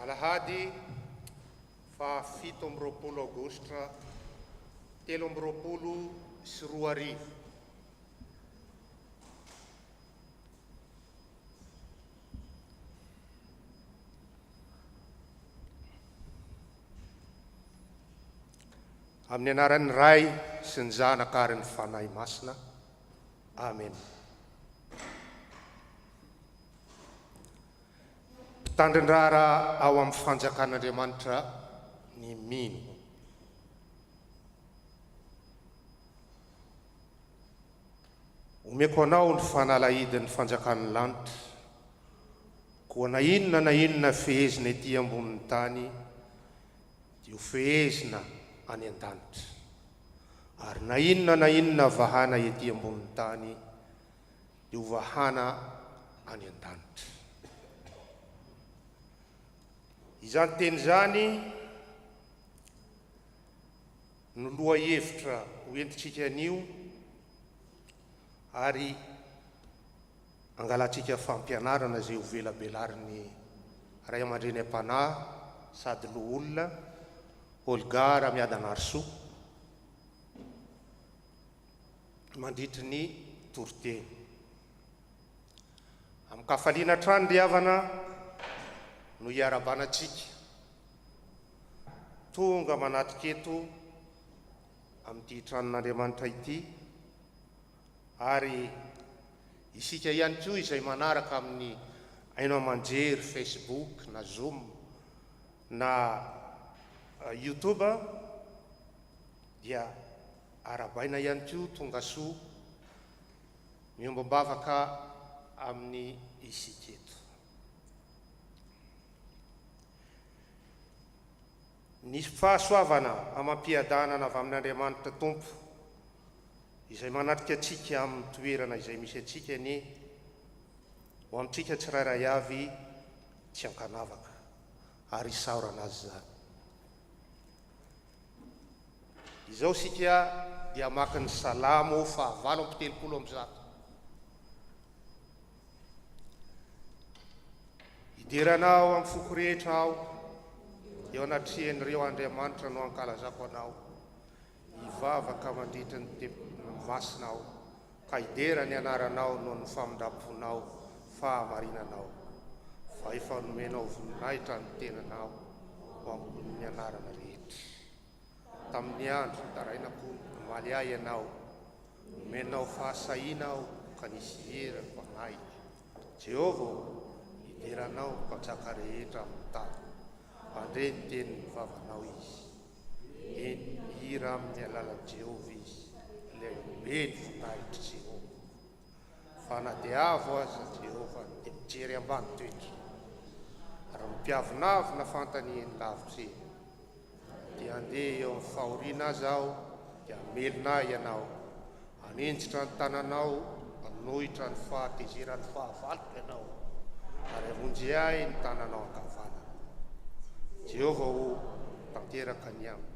Alahady faha 27 aogositra 2023. Amin'ny anaran'ny Ray sy ny Zanaka ary ny Fanahy Masina. Amen. Mpitandrin-draharaha ao amin'ny fanjakan'Andriamanitra ny mino. Omeko anao ny fanalahidin'ny fanjakan'ny lanitra, koa na inona na inona fehezina ety ambonin'ny tany dia ho fehezina any an-danitra, ary na inona na inona vahana ety ambonin'ny tany dia ho vahana any an-danitra. Izany teny izany no lohahevitra hoentintsika anio ary angalantsika fampianarana izay hovelabelarin'ny ray aman-dreny am-panahy sady loholona Olga Ramiadanarisoa mandritry ny toriteny. Amin-kafaliana hatrany ry havana no hiarahabana antsika tonga manatrika eto amin'ity tranon'Andriamanitra ity ary isika ihany koa izay manaraka amin'ny haino aman-jery Facebook na Zoom na Youtube dia arahabaina ihany koa tongasoa miombom-bavaka amin'ny isika eto. Ny fahasoavana amam-piadanana avy amin'Andriamanitra Tompo izay manatrika antsika amin'ny toerana izay misy antsika anie ho amintsika tsirairay avy tsy ankanavaka ary isaorana Azy izany. Izao isika dia hamaky ny Salamo faha 138. Hidera Anao amin'ny foko rehetra aho, eo anatrehan'ireo andriamanitra no hankalazako Anao. Hivavaka mandritra ny tempolinao masina aho, ka hidera ny anaranao noho ny famindram-ponao, fahamarinanao. Fa efa nomenao voninahitra ny tenanao ho ambonin'ny anarana rehetra. Tamin'ny andro nitarainako, namaly ahy Ianao. Nomenao fahasahiana aho ka nisy hery ny fanahiko. Jehovah ô, hidera Anao ny mpanjaka rehetra amin'ny tany. Handre ny tenin'ny vavanao izy. Eny, hihira amin'ny alalan'i Jehovah izy, ilay be ny voninahitr'i Jehovah. Fa na dia avo aza Jehovah dia mijery ambany toetra, ary ny mpiavonavona fantany eny lavitra eny. Na dia handeha eo amin'ny fahoriana aza aho, dia hamelona ahy Ianao. Haninjitra ny tananao hanohitra ny fahatezeran'ny fahavaloko Ianao, ary hamonjy ahy ny tananao ankavanana. Jehovah ô, tanteraka ny amiko.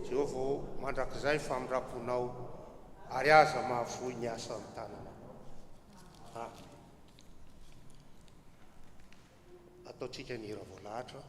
Jehovah ô, mandrakizay ny famindram-ponao, ary aza mahafoy ny asan'ny tananao. Amen. Ataontsika ny hira voalahatra.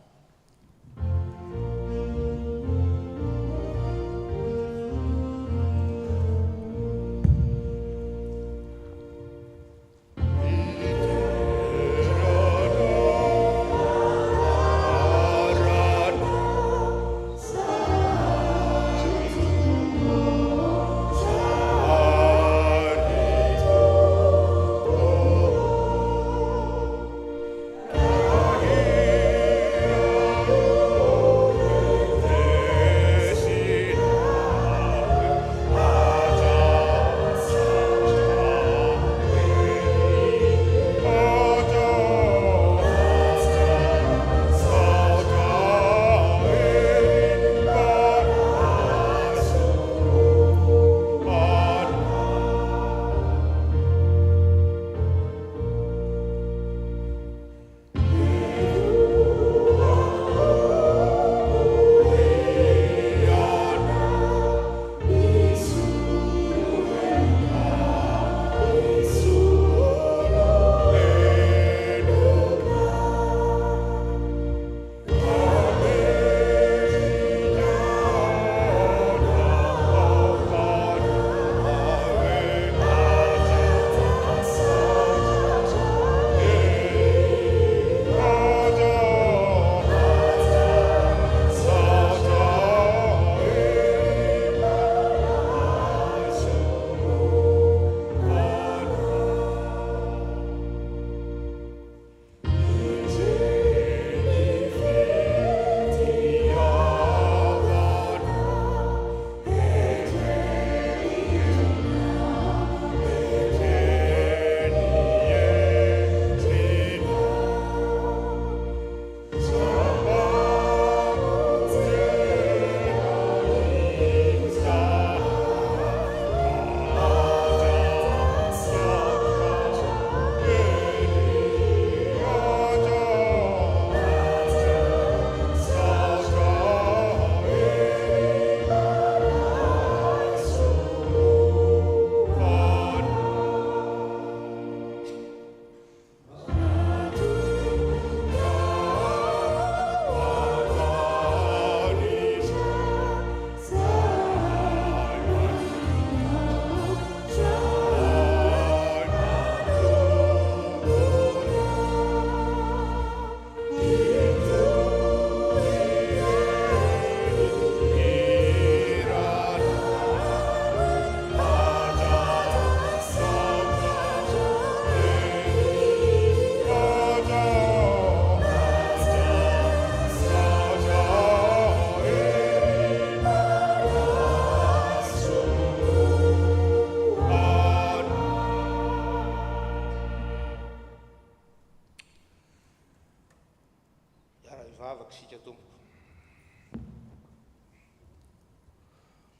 Hivavaka isika Tompoko.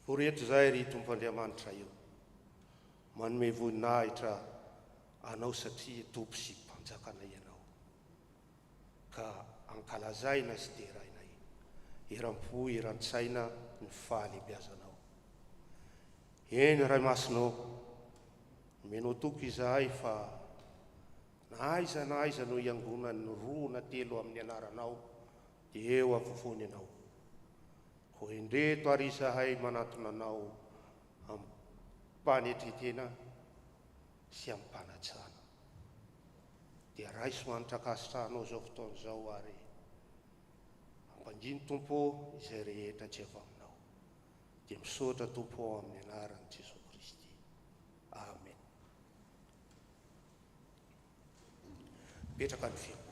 Vory eto izahay ry Tompo Andriamanitra io. Manome voninahitra Anao satria Tompo sy Mpanjakanay Ianao. Ka ankalazaina sy derainay eram-po eran-tsaina ny fahalehibiazanao. Eny Ray Masina ô, nomenao toky izahay fa na aiza na aiza no iangonan'ny roa na telo amin'ny anaranao dia eo afovoany Ianao. Koa indreto ary izahay manatona Anao amim-panetren-tena sy amim-panajana. Dia raiso hanitra ankasitrahanao izao fotoana izao ary ampangino Tompo ô izay rehetra tsy avy aminao. Dia misaotra Tompo ô amin'ny anaran'i Jesoa Kristy. Amen. Mipetraka ny fiangonana.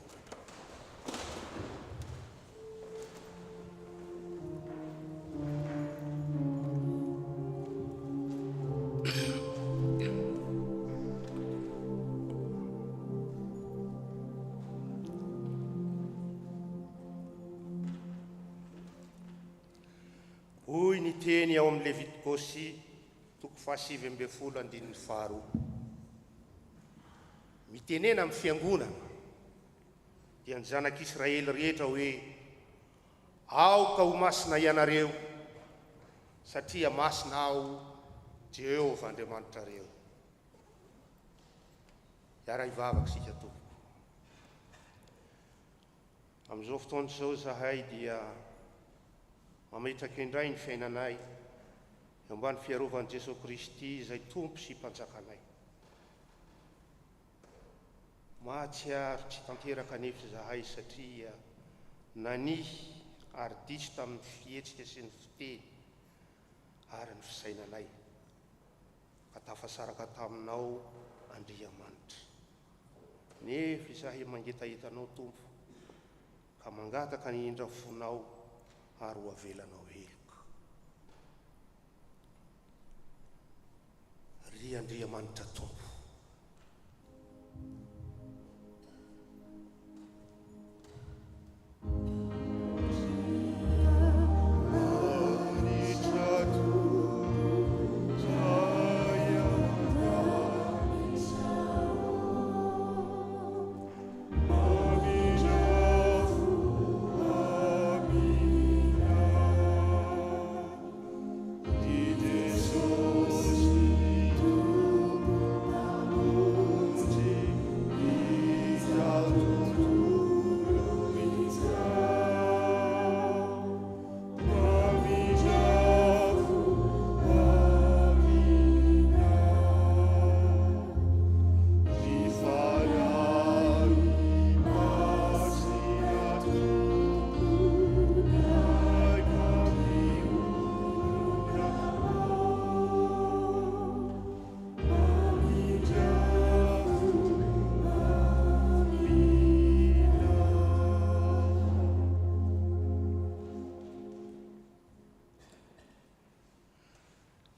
Hoy ny teny ao amin'ny Levitikosy toko fahasivy ambin'ny folo andininy faharoa. Mitenena amin'ny fiangonana, dia ny zanak'Israely rehetra hoe, Aoka ho masina ianareo, satria masina Aho, Jehovah Andriamanitrareo. Hiara-hivavaka isika, tompoko. Amin'izao fotoana izao izahay dia mametraka indray ny fiainanay eo ambany fiarovan'i Jesoa Kristy izay Tompo sy Mpanjakanay. Mahatsiaro tsy tanteraka anefa izahay satria nania ary diso tamin'ny fihetsika sy ny fiteny ary ny fisainanay ka tafasaraka taminao Andriamanitra. Nefa izahay mangetaheta Anao Tompo ka mangataka ny indra fonao ary ho avelanao heloka. Ry Andriamanitra Tompo.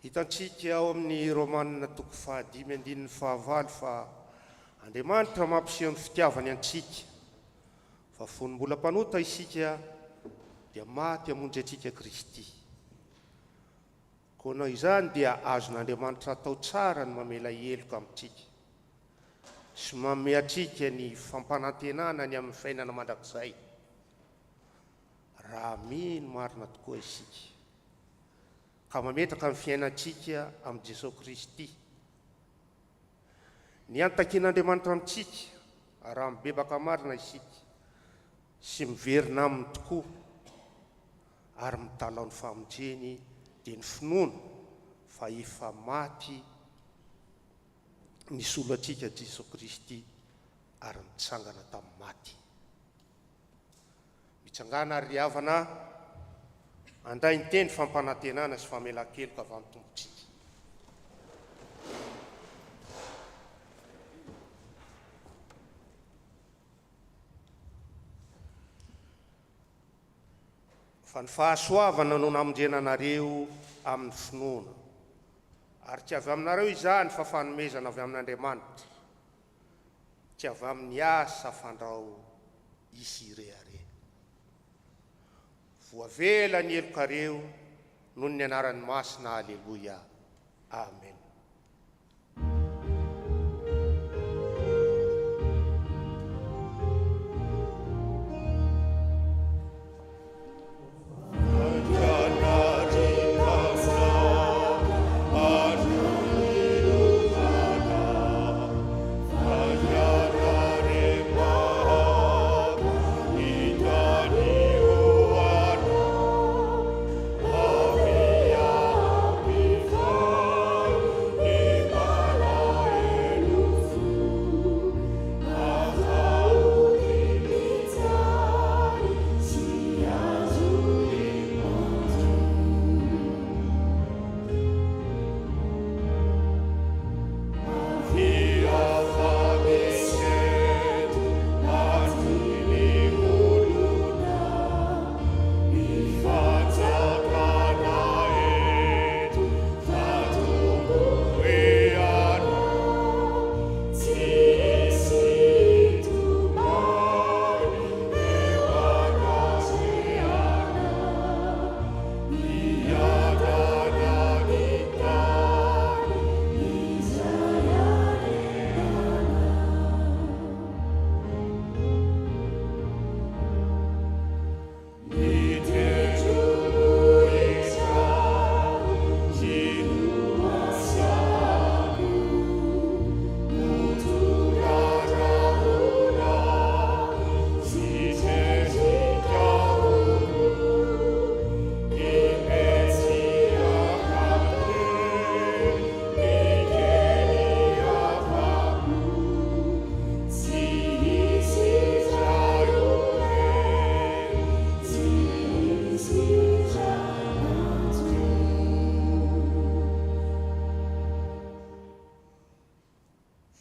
Hitantsika ao amin'ny Romana toko fahadimy andininy fahavalo fa Andriamanitra mampiseho ny fitiavany antsika, fa fony mbola mpanota isika dia maty hamonjy antsika Kristy. Koa noho izany dia azon'Andriamanitra atao tsara ny mamela heloka amintsika sy manome antsika ny fampanantenana ny amin'ny fiainana mandrakizay, raha mino marina tokoa isika ka mametraka ny fiainantsika amin'i Jesoa Kristy. Ny antakin'Andriamanitra amintsika raha mibebaka marina isika sy miverina Aminy tokoa ary mitalaho ny famonjeny dia ny finoana fa efa maty nisolo antsika Jesoa Kristy ary nitsangana tamin'ny maty. Mitsangàna ary ry havana, handray ny teny fampanantenana sy famelan-keloka avy amin'ny Tompontsika. Fa ny fahasoavana no namonjena anareo amin'ny finoana, ary tsy avy aminareo izany fa fanomezana avy amin'Andriamanitra, tsy avy amin'ny asa fandrao hisy hirehareha. Voavela ny helokareo noho ny anarany masina Aleloia. Amen.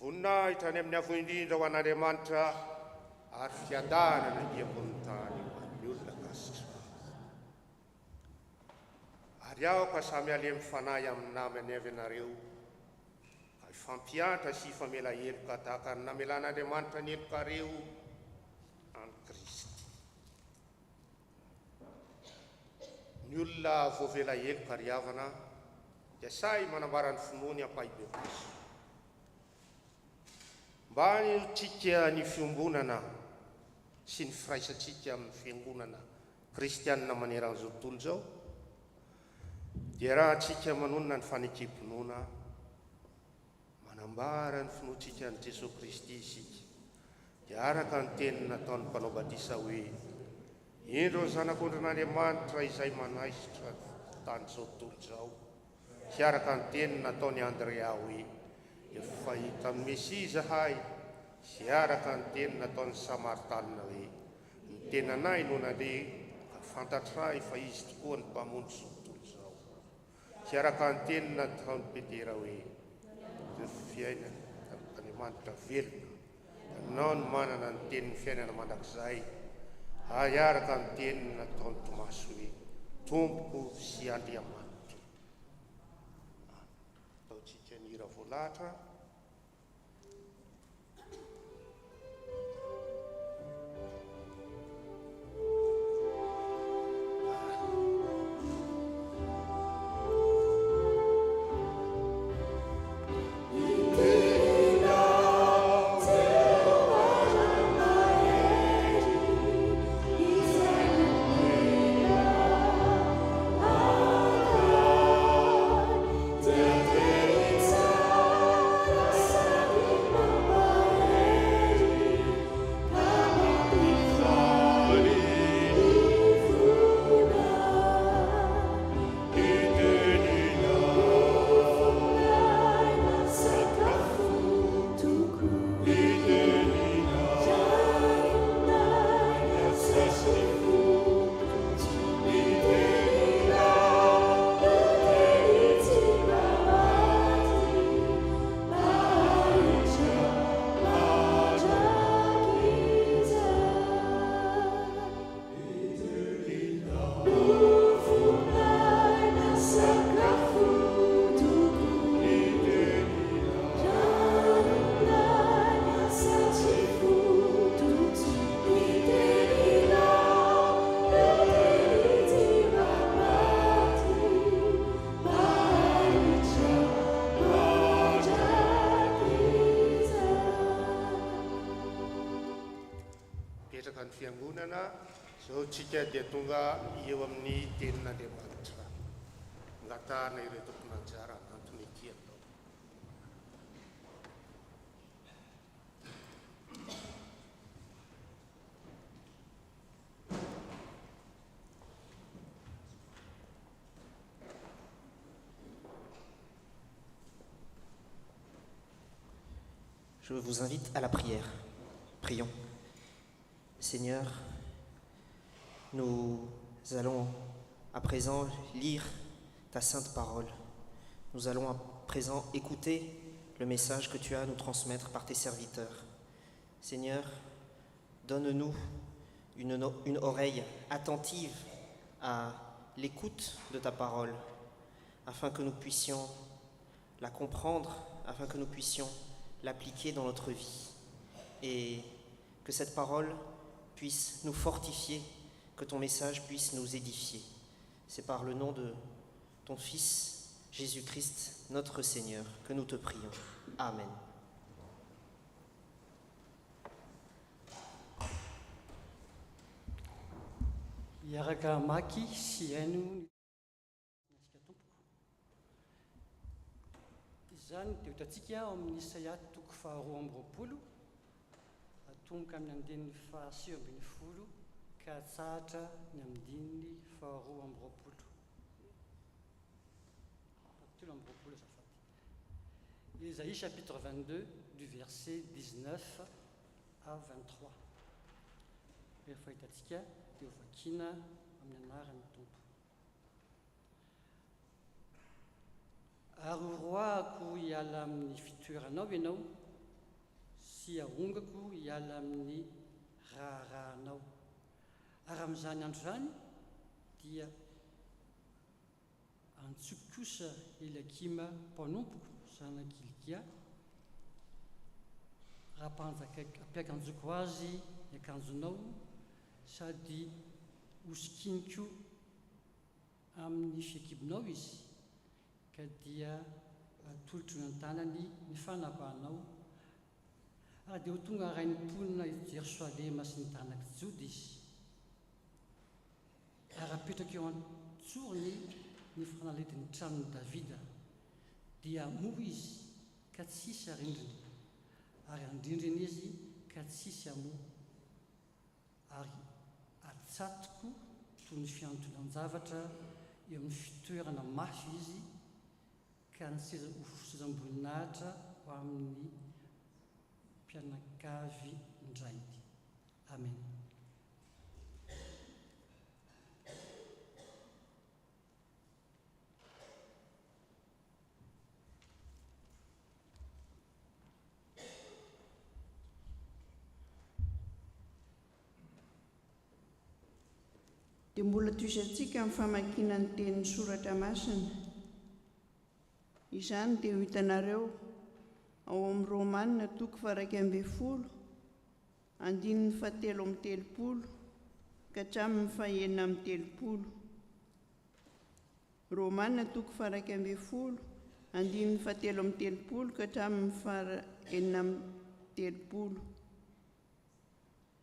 Voninahitra any amin'ny Avo Indrindra ho an'Andriamanitra ary fiadanana ety ambonin'ny tany ho an'ny olona ankasitrahana. Ary aoka samy halemy fanahy amin'ny namany avy ianareo, ka hifampiantra sy hifamela heloka tahaka ny namelan'Andriamanitra ny helokareo an'i Kristy. Ny olona voavela heloka ry havana dia sahy manambara ny finoany ampahibemaso. Mba hanehoantsika ny fiombonana sy ny firaisantsika amin'ny Fiangonana kristianina maneran'izao tontolo izao, dia iarahantsika manonona ny fanekem-pinoana manambara ny finoantsika an'i Jesoa Kristy isika, dia araka ny teny nataon'ny mpanao batisa hoe, Indro ny Zanak'ondrin'Andriamanitra izay manaisotra ny fahotan'izao tontolo izao, sy araka ny teny nataon'i Andrea hoe, Efa hitan'ny Mesia izahay, sy araka ny teny nataon'ny Samaritanina hoe, Ny tenanay no nandeha ka fantatray fa Izy tokoa ny Mpamonjy izao tontolo izao. Sy araka ny teny nataon'i Petera hoe, Ny fiainana, Andriamanitra velona, Ianao no manana ny tenin'ny fiainana mandrakizay, ary araka ny teny nataon'i Tomasy hoe, Tompoko sy Andriamanitro. Ataontsika ny hira voalahatra. Mankasitraka ny Fiangonana. Izao tsika dia tonga eo amin'ny Tenin'Andriamanitra. Angatahana ireo tompon'anjara hanantona ety aloha. Je vous invite à la prière. Prions. Seigneur, nous allons à présent lire ta sainte parole. Nous allons à présent écouter le message que tu as à nous transmettre par tes serviteurs. Seigneur, donne-nous une, une oreille attentive à l'écoute de ta parole, afin que nous puissions la comprendre, afin que nous puissions l'appliquer dans notre vie. Et que cette parole puisse nous fortifier, que ton message puisse nous édifier. C'est par le nom de ton Fils, Jésus-Christ, notre Seigneur, que nous te prions. Amen. Hiaraka hamaky sy hihaino ny antsika tompoko. Izany dia ho hitantsika ao amin'ny Isaia toko faharoa amby roapolo, atomboka amin'ny andininy fahasivy ambin'ny folo ka atsahatra ny andininy faharoa amby roapolo. Fahatelo amby roapolo azafady. Isaïe chapitre 22 du verset 19 à 23. Rehefa hitantsika dia ho vakiana amin'ny anaran'ny Tompo. Ary horoahako hiala amin'ny fitoeranao ianao, sy haongako hiala amin'ny raharahanao. Ary amin'izany andro izany dia antsoiko kosa Eliakima mpanompoko, zanak'i Hilkia, raha ampiakanjoko azy ny akanjonao, sady hosikiniko amin'ny fiankibonao izy, ka dia hatolotro eo an-tanany ny fanapahanao, ary dia ho tonga rain'ny mponina eto Jerosalema sy ny taranak'i Joda izy. Ary hapetraka eo an-tsorony ny fanalahidin'ny tranon'i Davida, dia hamoha izy ka tsy hisy harindrina, ary handrindrina izy ka tsy hisy hamoha. Ary hatsatoko toy ny fiantonan-javatra eo amin'ny fitoerana mafy izy, ka ny seza ho sezam-boninahitra ho amin'ny mpianakavin-drainy. Amena. Dia mbola tohizantsika amin'ny famakiana ny tenin'ny Soratra Masina. Izany dia ho hitanareo ao amin'ny Romana toko faha-11, andininy fahatelo amby telopolo ka hatramin'ny fahenina amby telopolo. Romana toko faha-11, andininy fahatelo amby telopolo ka hatramin'ny faha-36.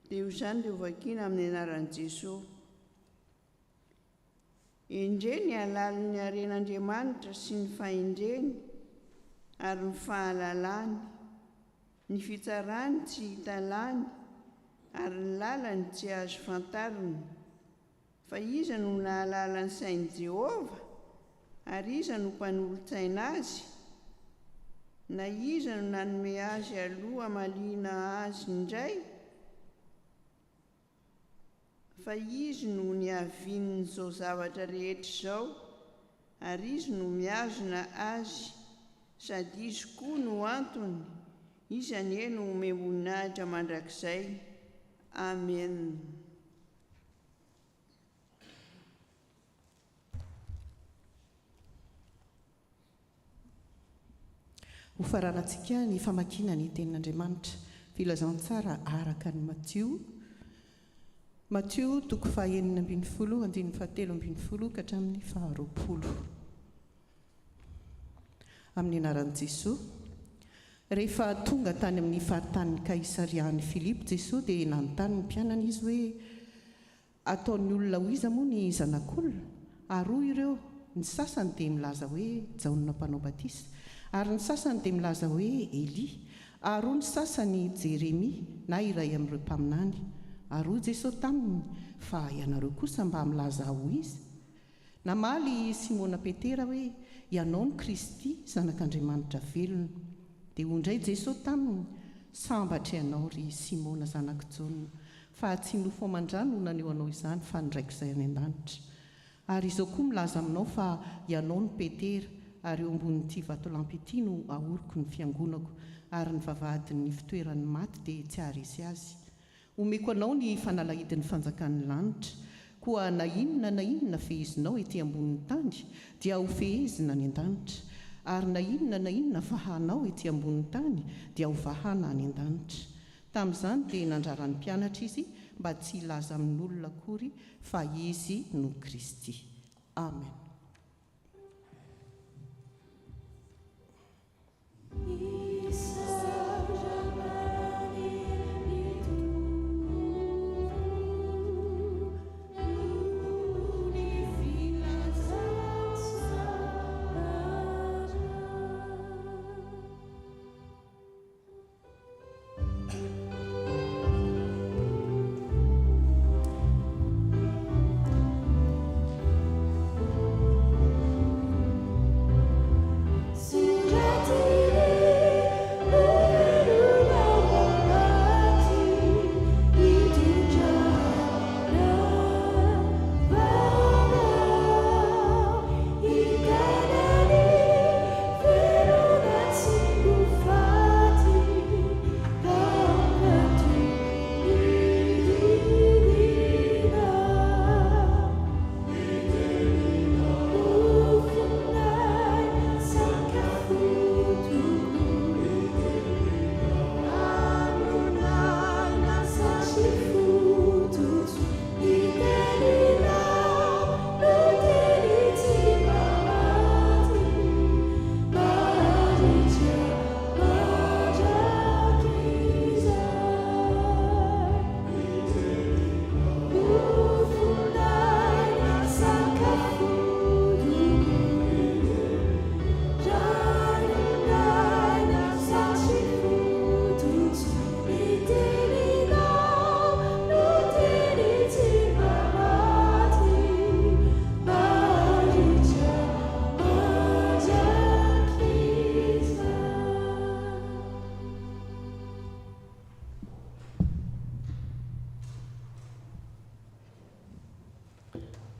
Dia ho izany dia hovakiana amin'ny anaran'i Jesoa. Endrey ny halalin'ny haren'Andriamanitra sy ny fahendreny ary ny fahalalany, ny fitsarany tsy hita lany ary ny lalany tsy azo fantarina. Fa iza no nahalala ny sain'i Jehovah? Ary iza no mpanolo-tsaina azy? Na iza no nanome azy aloha hamaliana azy indray? Fa izy no niavian'izao zavatra rehetra izao, ary izy no mihazona azy, sady izy koa no antony, izy anie no homem-boninahitra mandrakizay. Amena. Hofaranantsika ny famakiana ny Tenin'Andriamanitra, Filazantsara araka an'i Matio, Matio toko fahenina ambin'ny folo andininy fahatelo ambin'ny folo ka hatramin'ny faharoapolo. Amin'ny anaran'i Jesoa. Rehefa tonga tany amin'ny faritanin'i Kaisarian'i Filipo Jesoa dia nanontany ny mpianany Izy hoe, Ataon'ny olona ho iza moa ny Zanak'olona? Ary hoy ireo, Ny sasany dia milaza hoe Jaona Mpanao Batisa, ary ny sasany dia milaza hoe Elia, ary hoy ny sasany Jeremia na iray amin'ireo mpaminany. Ary hoy Jesoa taminy, Fa ianareo kosa mba milaza Ahy ho iza? Namaly i Simona Petera hoe, Ianao no Kristy, Zanak'Andriamanitra velona. Dia hoy indray Jesoa taminy, Sambatra ianao, ry Simona zanak'i Jaona, fa tsy nofo aman-dra no naneho anao izany, fa ny Raiko izay any an-danitra. Ary izao koa milaza aminao fa ianao no Petera, ary eo ambonin'ity vatolampy ity no ahoriko ny fiangonako, ary ny vavahadin'ny fitoeran'ny maty dia tsy haharesy azy. Omeko anao ny fanalahidin'ny fanjakan'ny lanitra. Koa na inona na inona fehezinao ety ambonin'ny tany, dia hofehezina any an-danitra. Ary na inona na inona vahanao ety ambonin'ny tany, dia hovahana any an-danitra. Tamin'izany dia nandrara ny mpianatra izy mba tsy hilaza amin'olona akory fa izy no Kristy. Amen.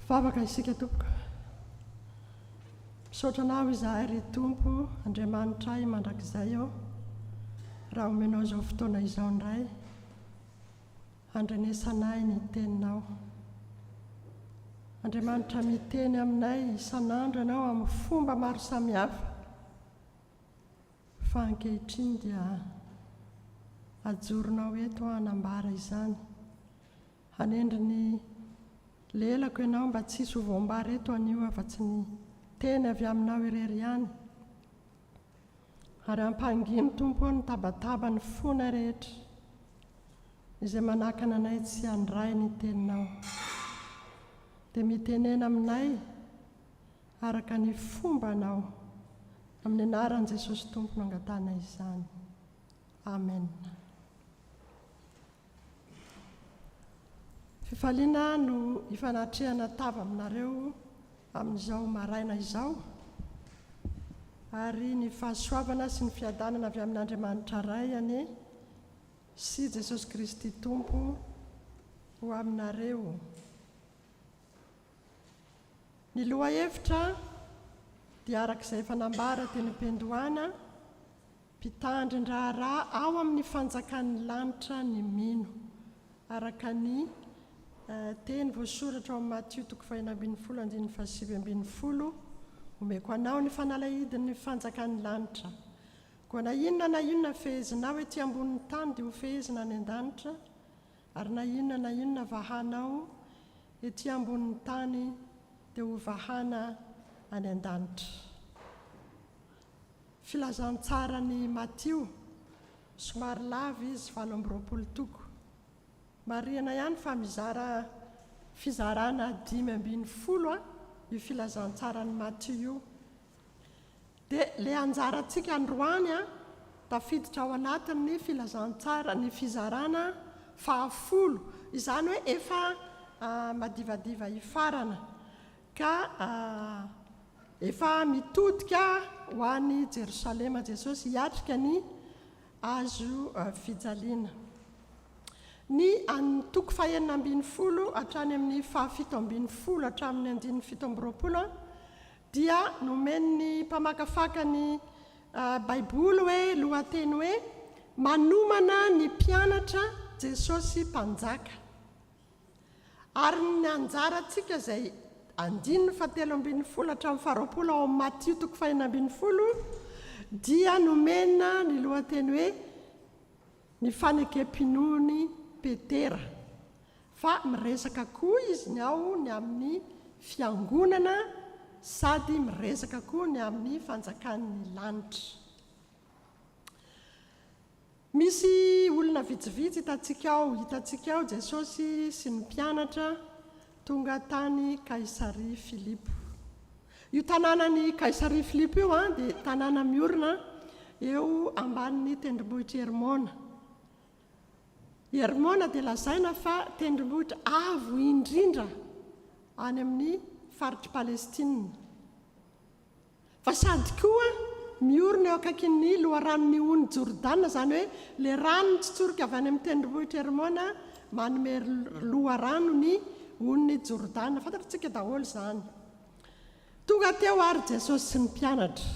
Vavaka isika tompoko. Misaotra anao izahay ry Tompo Andriamanitray mandrakizay ô, raha omenao izao fotoana izao indray handrenesanay ny teninao. Andriamanitra miteny aminay isan'andro ianao amin'ny fomba maro samihafa. Fa ankehitriny dia ajoronao eto aho hanambara izany. Hanendry ny lelako ianao mba tsy hisy ho voambara eto anio afa-tsy ny teny avy aminao irery ihany. Ary ampangino, Tompo ô, ny tabataba ny fonay rehetra izay manakana anay tsy handray ny teninao. Dia mitenena aminay araka ny fombanao. Amin'ny anaran'i Jesosy Tompo no angatahanay izany. Amen. Fifaliana no hifanatrehana tava aminareo amin'izao maraina izao, ary ny fahasoavana sy ny fiadanana avy amin'Andriamanitra Ray anie sy Jesosy Kristy Tompo ho aminareo. Ny lohahevitra dia araka izay efa nambara teny am-piandohana, Mpitandrin-draharaha ao amin'ny fanjakan'ny lanitra ny mino, araka ny teny voasoratra ao amin'ny Matio toko fahenina ambinifolo andininy fahasivy ambinifolo, Omeko anao ny fanalahidin'ny fanjakan'ny lanitra. Koa na inona na inona fehezinao ety ambonin'ny tany dia hofehezina any an-danitra, ary na inona na inona vahanao ety ambonin'ny tany dia hovahana any an-danitra. Filazantsaran'i Matio, somary lava izy, 28 toko. Marihana ihany fa mizara fizarana 15 io Filazantsaran'i Matio io. Dia ilay anjarantsika androany tafiditra ao anatin'ny filazantsara, ny fizarana fahafolo, izany hoe efa madivadiva hifarana ka efa mitodika ho any Jerosalema Jesosy hiatrika ny hazo fijaliana. Ny an'ny toko fahenina ambin'ny folo hatrany amin'ny fahafito ambin'ny folo hatramin'ny andininy 27 dia nomen'ny mpamakafaka ny Baiboly hoe lohateny hoe manomana ny mpianatra Jesosy Mpanjaka. Ary ny anjarantsika izay andininy fahatelo ambin'ny folo hatramin'ny faharoapolo ao amin'ny Matio toko fahenina ambin'ny folo dia nomena ny lohateny hoe ny fanekem-pinoan'i Petera. Fa miresaka koa izy ny ao ny amin'ny fiangonana sady miresaka koa ny amin'ny fanjakan'ny lanitra. Misy olona vitsivitsy hitantsika ao, hitantsika ao Jesosy sy ny mpianatra tonga tany Kaisaria Filipo. Io tanànan'i Kaisaria Filipo io dia tanàna miorina eo ambanin'ny tendrombohitr'i Hermona. Hermona dia lazaina fa tendrombohitra avo indrindra any amin'ny faritr'i Palestina. Fa sady koa miorina eo akaikin'ny loharanon'ny ony Jordana, izany hoe ilay rano mitsotsorika avy any amin'ny tendrombohitra Hermona manome loharano ny onin'i Jordana. Fantatsika daholo izany. Tonga teo ary Jesosy sy ny mpianatra.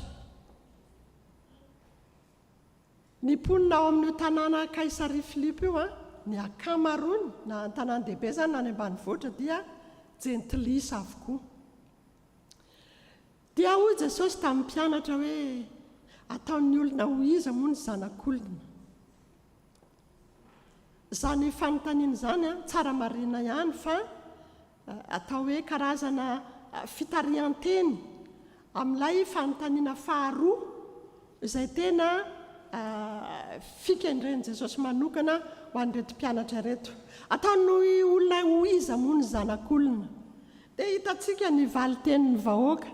Ny mponina ao amin'io tanàna Kaisaria Filipo io, ny ankamaroany, na an-tanàn-dehibe izany na any ambanivohitra, dia jentilisa avokoa. Dia hoy Jesosy tamin'ny mpianatra hoe, Ataon'ny olona ho iza moa ny Zanak'olona? Izany fanontaniana izany, tsara marihina ihany fa atao hoe karazana fitarihan-teny amin'ilay fanontaniana faharoa izay tena fikendren'i Jesosy manokana ho an'ireto mpianatra ireto. Ataon'ny olona ho iza moa ny Zanak'olona? Dia hitantsika ny valin-tenin'ny vahoaka,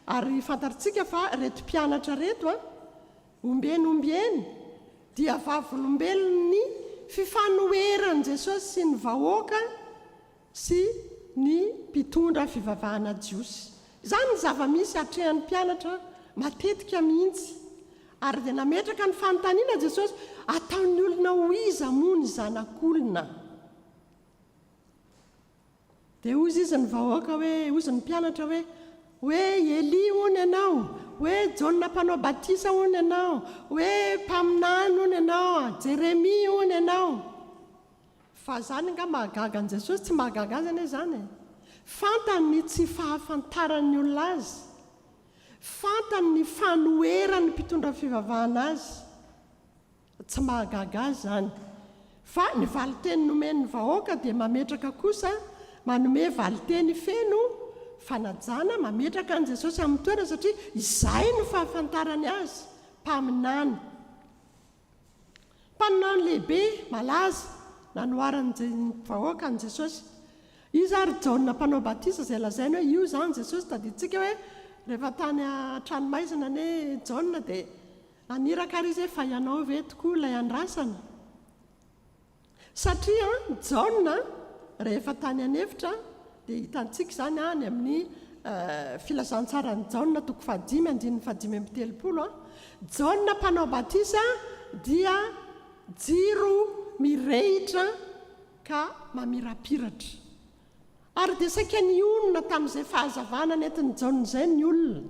ary fantatrtsika fa ireto mpianatra ireto, ombieny ombieny, dia vavolombelon'ny fifanoheran'i Jesosy sy ny vahoaka sy ny mpitondra fivavahana jiosy. Izany ny zava-misy atrehan'ny mpianatra matetika mihitsy. Ary dia nametraka ny fanontaniana Jesosy, Ataon'ny olona ho iza moa ny Zanak'olona? Dia hozy izy ny vahoaka hoe, hozy ny mpianatra hoe, hoe Elia hono ianao, hoe Jaona mpanao batisa hono ianao, hoe mpaminany hono ianao, Jeremia hono ianao. Fa izany angaha mahagaga an'i Jesosy? Tsy mahagaga azy anie izany e! Fantany ny tsy fahafantaran'ny olona azy. Fantany ny fanoheran'ny mpitondra fivavahana azy. Tsy mahagaga azy izany. Fa ny valinteny nomen'ny vahoaka dia mametraka kosa, manome valinteny feno fanajana, mametraka an'i Jesosy amin'ny toerany satria izay no fahafantarany azy, mpaminany. Mpaminany lehibe, malaza, nanoharan'ny vahoaka an'i Jesosy. Iza ary Jaona Mpanao Batisa izay lazainy hoe io izany Jesosy? Tadidintsika hoe rehefa tany an-tranomaizina anie Jaona dia Naniraka ary izy hoe, Fa ianao ve tokoa ilay andrasana? Satria Jaona, rehefa tany an'efitra, dia hitantsika izany any amin'ny Filazantsaran'i Jaona toko fahadimy andininy fahadimy amby telopolo, Jaona mpanao batisa dia jiro mirehitra ka mamirapiratra. Ary dia saika nionona tamin'izay fahazavana nentin'i Jaona izay ny olona.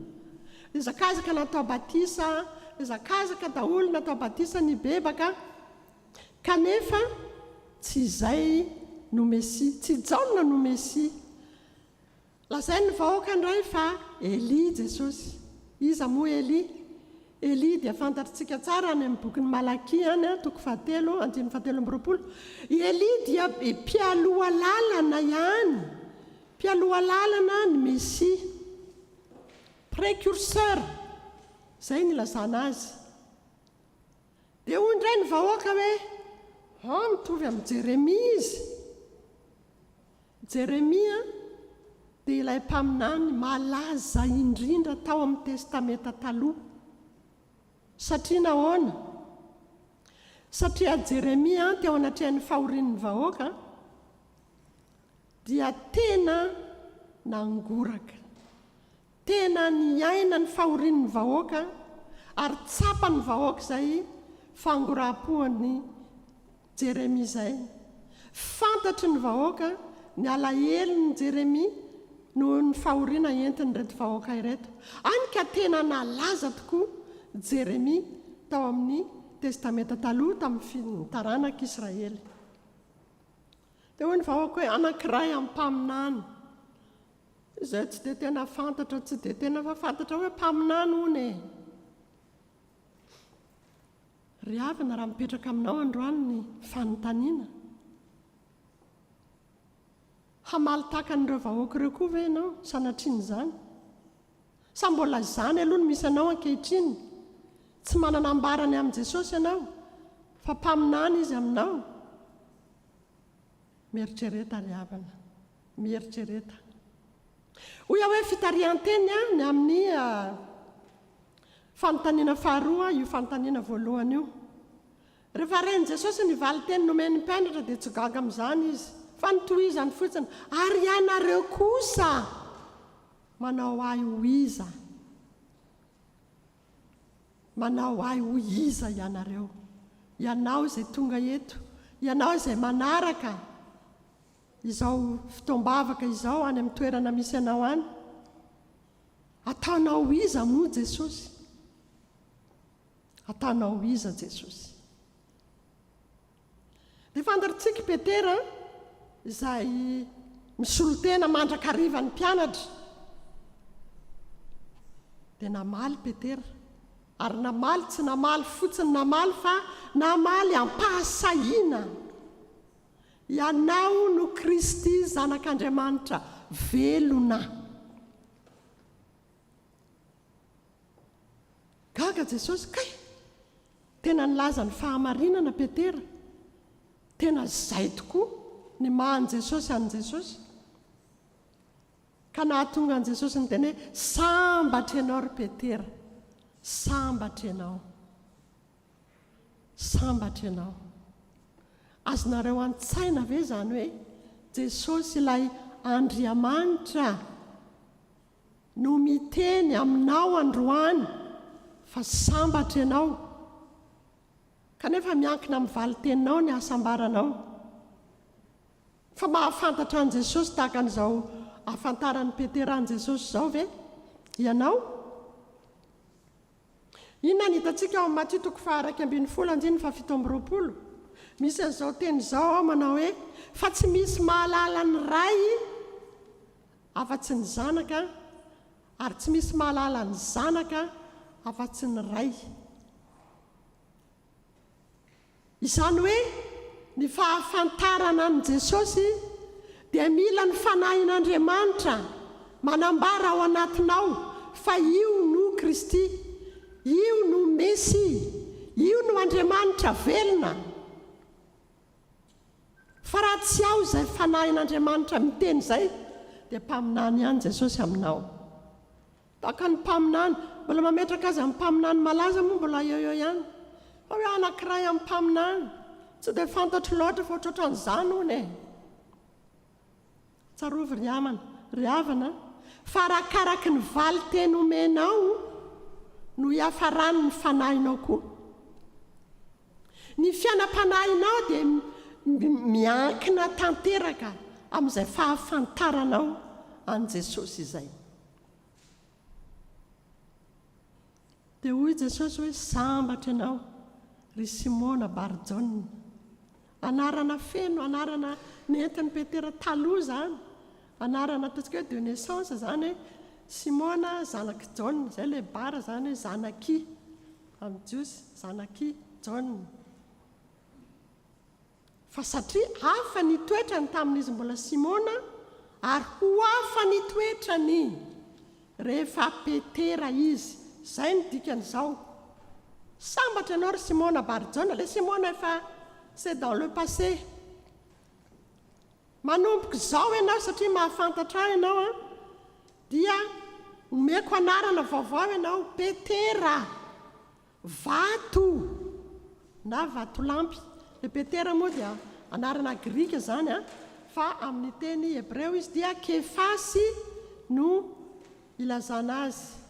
Nihazakazaka natao batisa, nihazakazaka daholo natao batisa nibebaka, kanefa tsy izay no Mesia, tsy Jaona no Mesia. Lazain'ny vahoaka indray fa Elia Jesosy. Iza moa Elia? Elia dia fantatritsika tsara any amin'ny bokin'i Malakia any, toko fahatelo, andininy fahatelo amby roapolo. I Elia dia mpialoha lalana ihany, mpialoha lalana ny Mesia. Précurseur. Izay no ilazana azy. Dia hoy indray ny vahoaka hoe, Oh, mitovy amin'i Jeremia izy. Jeremia dia ilay mpaminany malaza indrindra tao amin'ny Testamenta Taloha. Satria nahoana? Satria Jeremia teo anatrehan'ny fahorian'ny vahoaka dia tena nangoraka. Tena niaina ny fahorian'ny vahoaka ary tsapan'ny vahoaka izay fangoraham-poan'i Jeremia izay. Fantatry ny vahoaka ny alahelon'i Jeremia noho ny fahoriana entin'ireto vahoaka ireto. Hany ka tena nalaza tokoa Jeremia tao amin'ny Testamenta Taloha tamin'ny taranak'Israely. Dia hoy ny vahoaka hoe, Anankiray amin'ny mpaminany. Izay tsy dia tena fantatra, tsy dia tena fa fantatra hoe mpaminany hono e. Ry havana, raha mipetraka aminao androany ny fanontaniana, hamaly tahaka an'ireo vahoaka ireo koa ve ianao, sanatrian'izany? Sa mbola izany aloha no misy anao ankehitriny? Tsy manana ambara ny amin'i Jesosy ianao, fa mpaminany Izy aminao? Mieritrereta ry havana, mieritrereta. Hoy aho hoe fitarihan-teny ny amin'ny fanontaniana faharoa io fanontaniana voalohany io. Rehefa ren'i Jesosy ny valin-teny nomen'ny mpianatra dia tsy gaga amin'izany izy, fa notohizany fotsiny, Ary ianareo kosa manao ahy ho iza? Manao ahy ho iza ianareo? Ianao izay tonga eto, ianao izay manaraka izao fotoam-bavaka izao any amin'ny toerana misy anao any, ataonao ho iza moa Jesosy? Ataonao ho iza Jesosy? Dia fantatr'tsika i Petera izay misolo tena mandrakariva ny mpianatra. Dia namaly Petera, ary namaly tsy namaly fotsiny namaly fa namaly am-pahasahiana. Ianao no Kristy Zanak'Andriamanitra velona. Gaga Jesosy, kay! Tena nilaza ny fahamarinana Petera. Tena izay tokoa ny maha an'i Jesosy an'i Jesosy. Ka nahatonga an'i Jesosy niteny hoe, Sambatra ianao ry Petera, sambatra ianao. Sambatra ianao. Azonareo an-tsaina ve izany hoe Jesosy ilay Andriamanitra no miteny aminao androany fa sambatra ianao, kanefa miankina amin'ny valin-teninao ny hasambaranao. Fa mahafantatra an'i Jesosy tahaka an'izao ahafantaran'i Petera an'i Jesosy izao ve ianao? Inona no hitantsika ao amin'ny Matio toko faha-11 andininy faha-27? Misy an'izao teny izao ao manao hoe, Fa tsy misy mahalala ny Ray afa-tsy ny Zanaka, ary tsy misy mahalala ny Zanaka afa-tsy ny Ray. Izany hoe ny fahafantarana an'i Jesosy dia mila ny Fanahin'Andriamanitra manambara ao anatinao fa io no Kristy, io no Mesia, io no Andriamanitra velona. Fa raha tsy ao izay Fanahin'Andriamanitra miteny izay dia mpaminany ihany Jesosy aminao. Tahaka ny mpaminany, mbola mametraka azy amin'ny mpaminany malaza moa mbola eo eo ihany. Fa hoe anankiray amin'ny mpaminany, tsy dia fantatro loatra fa ohatrohatran'izany hono e. Tsarovy ry amana, ry havana, fa arakaraky ny valin-teny omenao no hiafaran'ny fanahinao koa. Ny fiainam-panahinao dia miankina tanteraka amin'izay fahafantaranao an'i Jesosy izay. Dia hoy Jesosy hoe, Sambatra ianao, ry Simona Bar-Jaona. Anarana feno, anarana nentin'i Petera taloha izany. Anarana ataontsika hoe de naissance izany hoe Simona zanak'i Jaona. Izay ilay Bar izany hoe zanak'i, amin'ny Jiosy, zanak'i Jaona. Fa satria hafa ny toetrany tamin'izy mbola Simona, ary ho hafa ny toetrany rehefa Petera izy. Izay no dikan'izao. Sambatra ianao ry Simona Barjaona, ilay Simona efa c'est dans le passé. Manomboka izao ianao satria mahafantatra ahy ianao an, dia omeko anarana vaovao ianao, Petera, vato na vatolampy. Ilay Petera moa dia anarana grika izany an, fa amin'ny teny hebreo izy dia Kefasy no ilazana azy.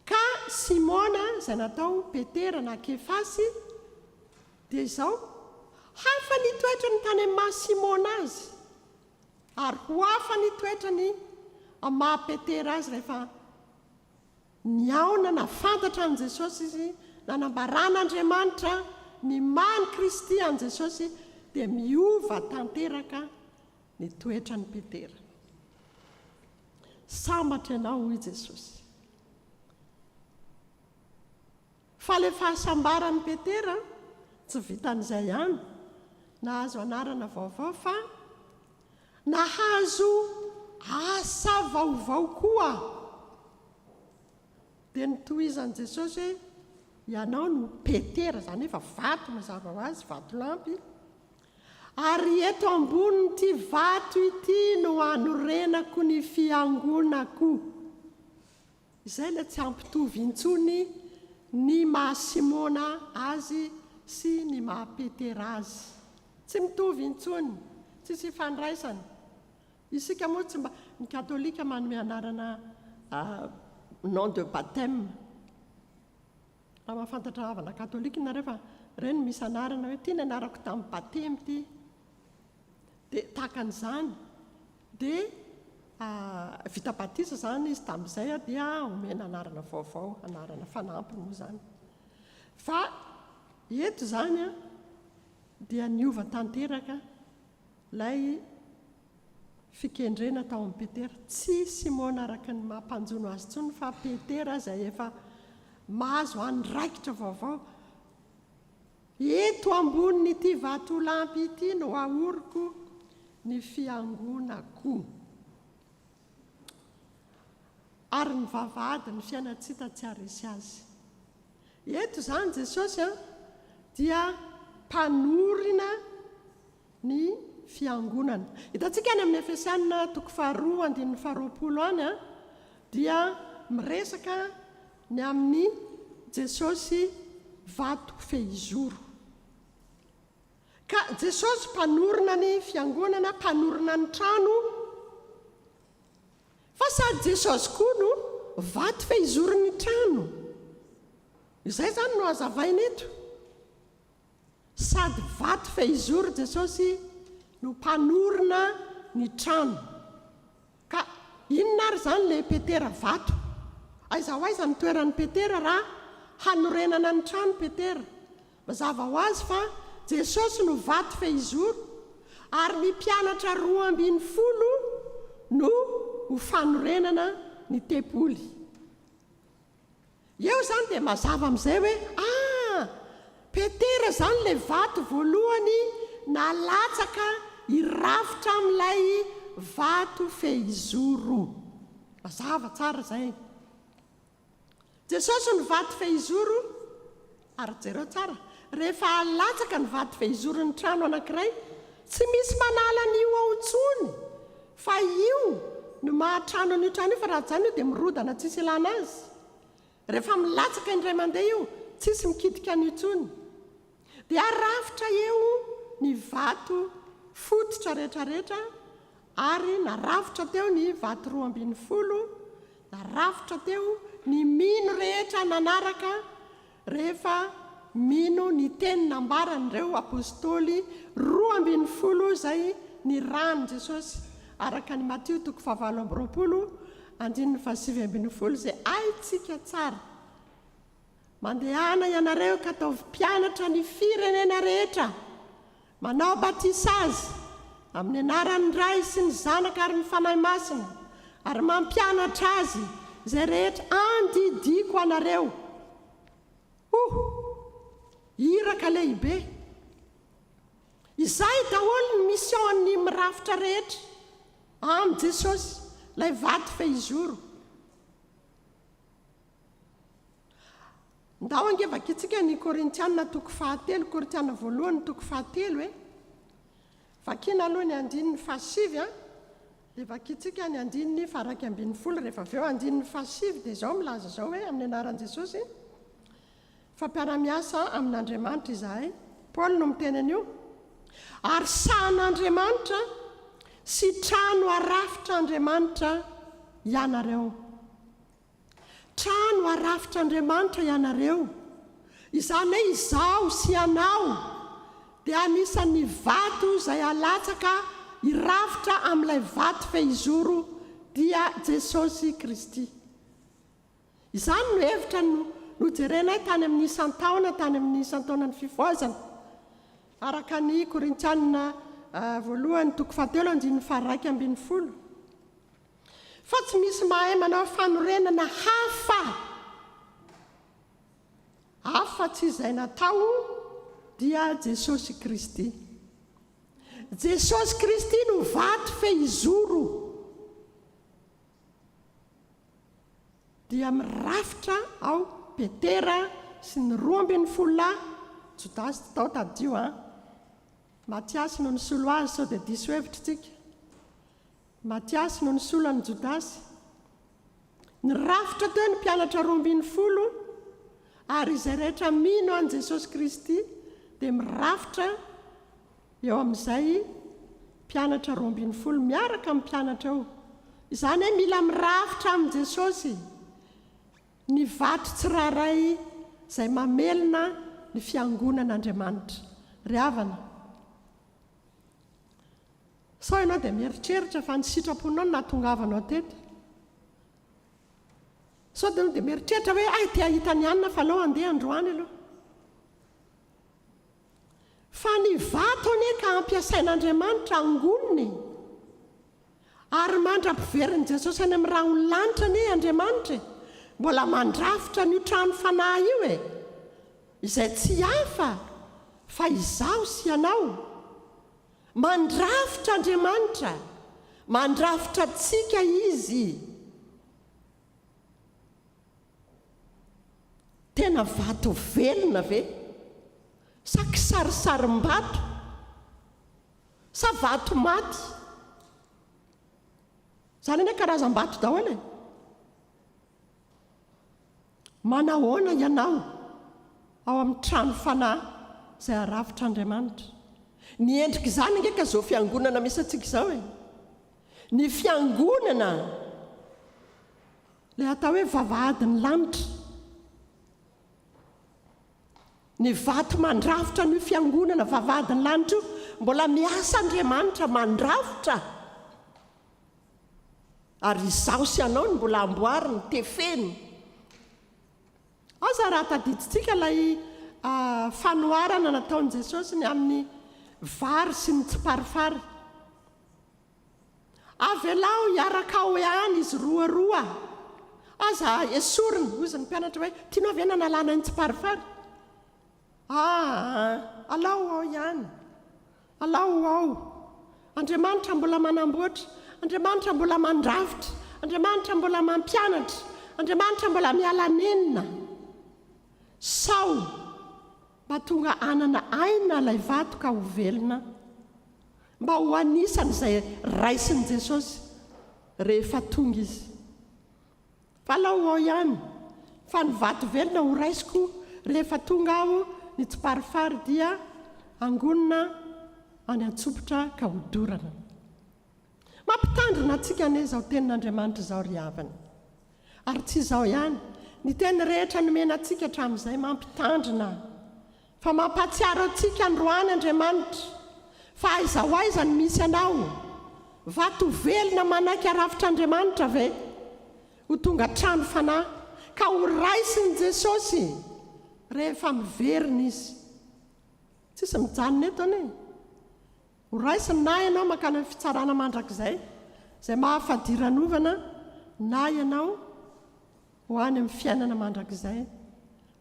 Ka Simona izay natao Petera na Kefasy dia izao, hafa ny toetrany tany amin'ny maha Simona azy, ary ho hafa ny toetrany amin'ny maha Petera azy rehefa nihaona na fantatra an'i Jesosy izy, nanambaran'Andriamanitra ny maha ny Kristy an'i Jesosy dia miova tanteraka ny toetran'i Petera. Sambatra ianao, hoy Jesosy. Fa ilay fahasambaran'i Petera tsy vitan'izay ihany, nahazo anarana vaovao fa nahazo asa vaovao koa. Dia notohizan'i Jesosy hoe, Ianao no Petera, izany hoe efa vato mazava ho azy, vatolampy, ary eto ambonin'ity vato ity no hanorenako ny fiangonako. Izay ilay tsy hampitovy intsony ny maha Simona azy sy ny maha Petera azy. Tsy mitovy intsony, tsisy ifandraisany. Isika moa tsy mba, ny katolika manome anarana nom de baptême. Raha mahafantatra havana katolika nareo fa ireny misy anarana hoe ity ny anarako tamin'ny batemy ity. Dia tahaka an'izany. Dia vita batisa izany izy tamin'izay dia omena anarana vaovao, anarana fanampiny moa izany. Fa eto izany dia niova tanteraka Ilay fikendrena tao amin'i Petera. Tsy Simona araka ny maha mpanjono azy intsony fa Petera izay efa mahazo andraikitra vaovao. Eto ambonin'ity vatolampy ity no ahoriko ny fiangonako. Ary ny vavahadin'ny fiainan-tsita tsy haharesy azy. Eto izany Jesosy dia mpanorina ny Fiangonana. Hitantsika any amin'ny Efesiana toko faharoa andininy faharoapolo any dia miresaka ny amin'i Jesosy vato fehizoro. Ka Jesosy mpanorina ny Fiangonana, mpanorina ny trano, fa sady Jesosy koa no vato fehizoron'ny trano. Izay izany no hazavaina eto. Sady vato fehizoro Jesosy no mpanorina ny trano. Ka inona ary izany ilay Petera vato? Aiza ho aiza ny toeran'i Petera raha hanorenana ny trano Petera? Mazava ho azy fa Jesosy no vato fehizoro ary ny mpianatra 12 no ho fanorenana ny tempoly. Eo izany dia mazava amin'izay hoe ah! Petera izany ilay vato voalohany nalatsaka hirafitra amin'ilay vato fehizoro. Mazava tsara izay. Jesosy no vato fehizoro ary jereo tsara, rehefa alatsaka ny vato fehizoron'ny trano anankiray, tsy misy manala an'io ao intsony fa io no maha trano an'io trano io fa raha ajanona io dia mirodana tsisy ilana azy. Rehefa milatsaka indray mandeha io, tsisy mikitika an'io intsony. Dia arafitra eo ny vato fototra rehetrarehetra ary narafitra teo ny vato 12, narafitra teo ny mino rehetra nanaraka rehefa mino ny teny nambaran'ireo Apostoly 12 izay nirahan'i Jesosy, araka ny Matio toko fahavalo amby 20 andininy faha-19 izay haintsika tsara. Mandehana ianareo ka ataovy mpianatra ny firenena rehetra, manao batisa azy amin'ny anaran'ny Ray sy ny Zanaka ary ny Fanahy Masina, ary mampianatra azy izay rehetra andidiako anareo. Oh! Iraka lehibe! Izay daholo ny mission-n'ny mirafitra rehetra amin'i Jesosy, ilay vato fehizoro. Ndao ange vakintsika ny Korintiana toko fahatelo, Korintiana voalohany toko fahatelo e. Vakina aloha ny andininy fahasivy an, dia vakintsika ny andininy faha-11 rehefa avy eo. Andininy fahasivy dia izao milaza izao hoe, amin'ny anaran'i Jesosy, fa mpiara-miasa amin'Andriamanitra izahay. Paoly no miteny an'io. Ary sahan'Andriamanitra sy trano arafitr'Andriamanitra ianareo. Trano arafitr'Andriamanitra ianareo. Izany hoe izaho sy ianao dia anisan'ny vato izay alatsaka hirafitra amin'ilay vato fehizoro dia Jesosy Kristy. Izany no hevitra nojerenay tany amin'ny isan-taona tany amin'ny isan-taonan'ny fifohazana. Araka ny Korintiana voalohany toko fahatelo andininy faha-11. Fa tsy misy mahay manao fanorenana hafa afa-tsy izay natao dia Jesosy Kristy. Jesosy Kristy no vato fehizoro. Dia mirafitra ao Petera sy ny 12 lahy, Jodasy tsy tao tadidio an. Matiasy no nisolo azy sao dia diso hevitra tsika. Matiasy no nisolo an'i Jodasy. Nirafitra teo ny mpianatra 12, ary izay rehetra mino an'i Jesosy Kristy dia mirafitra eo amin'izay mpianatra 12 miaraka amin'ny mpianatra eo. Izany hoe mila mirafitra amin'i Jesosy ny vato tsirairay izay mamelona ny fiangonan'Andriamanitra. Ry havana, Sao ianao dia mieritreritra fa ny sitraponao no nahatongavanao teto? Sao dia dia mieritreritra hoe hay te hahita an'i Anna fa aleo handeha androany aloha. Fa ny vato anie ka ampiasain'Andriamanitra angoniny e. Ary mandra-piverin'i Jesosy any amin'ny rahon'ny lanitra anie Andriamanitra e. Mbola mandrafitra an'io trano fanahy io e. Izay tsy hafa fa izaho sy ianao. Mandrafitra Andriamanitra, mandrafitra antsika Izy. Tena vato velona ve? Sa kisarisarim-bato? Sa vato maty? Izany anie karazam-bato daholo e. Manahoana ianao ao amin'ny trano fanahy izay arafitr'Andriamanitra? Ny endrik'izany ange ka izao fiangonana misy antsika izao e! Ny fiangonana ilay atao hoe vavahadin'ny lanitra. Ny vato mandrafitra an'io fiangonana vavahadin'ny lanitra io, mbola miasa Andriamanitra mandrafitra. Ary izaho sy ianao no mbola amboariny, tefeny. Aza raha tadidintsika ilay fanoharana nataon'i Jesosy ny amin'ny vary sy ny tsimparifary. Avelao hiaraka ao ihany izy roaroa. Aza esorina, hoy izy ny mpianatra hoe, tianao ve nanalana ny tsimparifary? Aa, alao ao ihany. Alao ho ao. Andriamanitra mbola manamboatra. Andriamanitra mbola mandrafitra. Andriamanitra mbola mampianatra. Andriamanitra mbola miala nenina. Sao mba tonga hanana aina ilay vato ka ho velona. Mba ho anisan'izay raisin'i Jesosy rehefa tonga Izy. Fa alao ao ihany fa ny vato velona ho raisiko rehefa tonga aho ny tsiparifary dia angonina any an-tsopitra ka hodorana. Mampitandrina antsika anie izao tenin'Andriamanitra izao ry havana. Ary tsy izao ihany, ny teny rehetra nomena antsika hatramin'izay mampitandrina. Fa mampahatsiaro antsika androany Andriamanitra fa aiza ho aiza no misy anao? Vato velona manaiky harafitr'Andriamanitra ve? Ho tonga trano fanahy ka ho raisin'i Jesosy rehefa miverina Izy. Tsisy mijanona eto anie. Ho raisiny na ianao mankany amin'ny fitsarana mandrakizay izay mahafadiranovana na ianao ho any amin'ny fiainana mandrakizay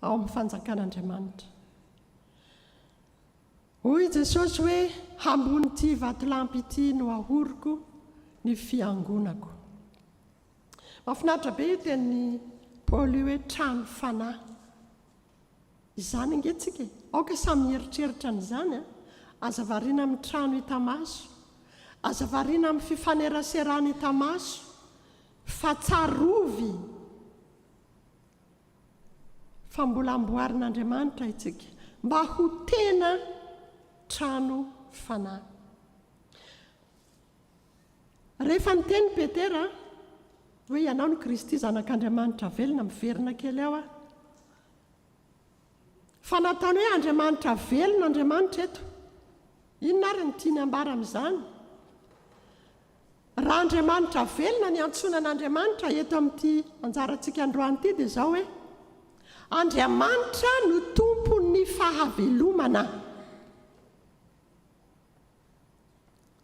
ao amin'ny fanjakan'Andriamanitra. Hoy i Jesosy hoe, Hambon'ity vatolampy ity no ahoriko ny fiangonako. Mahafinaritra be io tenin'i Paoly io hoe trano fanahy. Izany ange tsika e! Aoka samy hieritreritra an'izany a! Aza variana amin'ny trano hita maso. Aza variana amin'ny fifaneraserana hita maso. Fa tsarovy fa mbola amboarin'Andriamanitra itsika mba ho tena trano fanahy. Rehefa niteny Petera hoe ianao no Kristy Zanak'Andriamanitra velona, miverina kely ao aho. Fa nataony hoe Andriamanitra velona Andriamanitra eto. Inona ary no tiany ambara amin'izany? Raha Andriamanitra velona ny antsoina an'Andriamanitra eto amin'ity anjarantsika androany ity dia izao hoe, Andriamanitra no tompon'ny fahavelomana.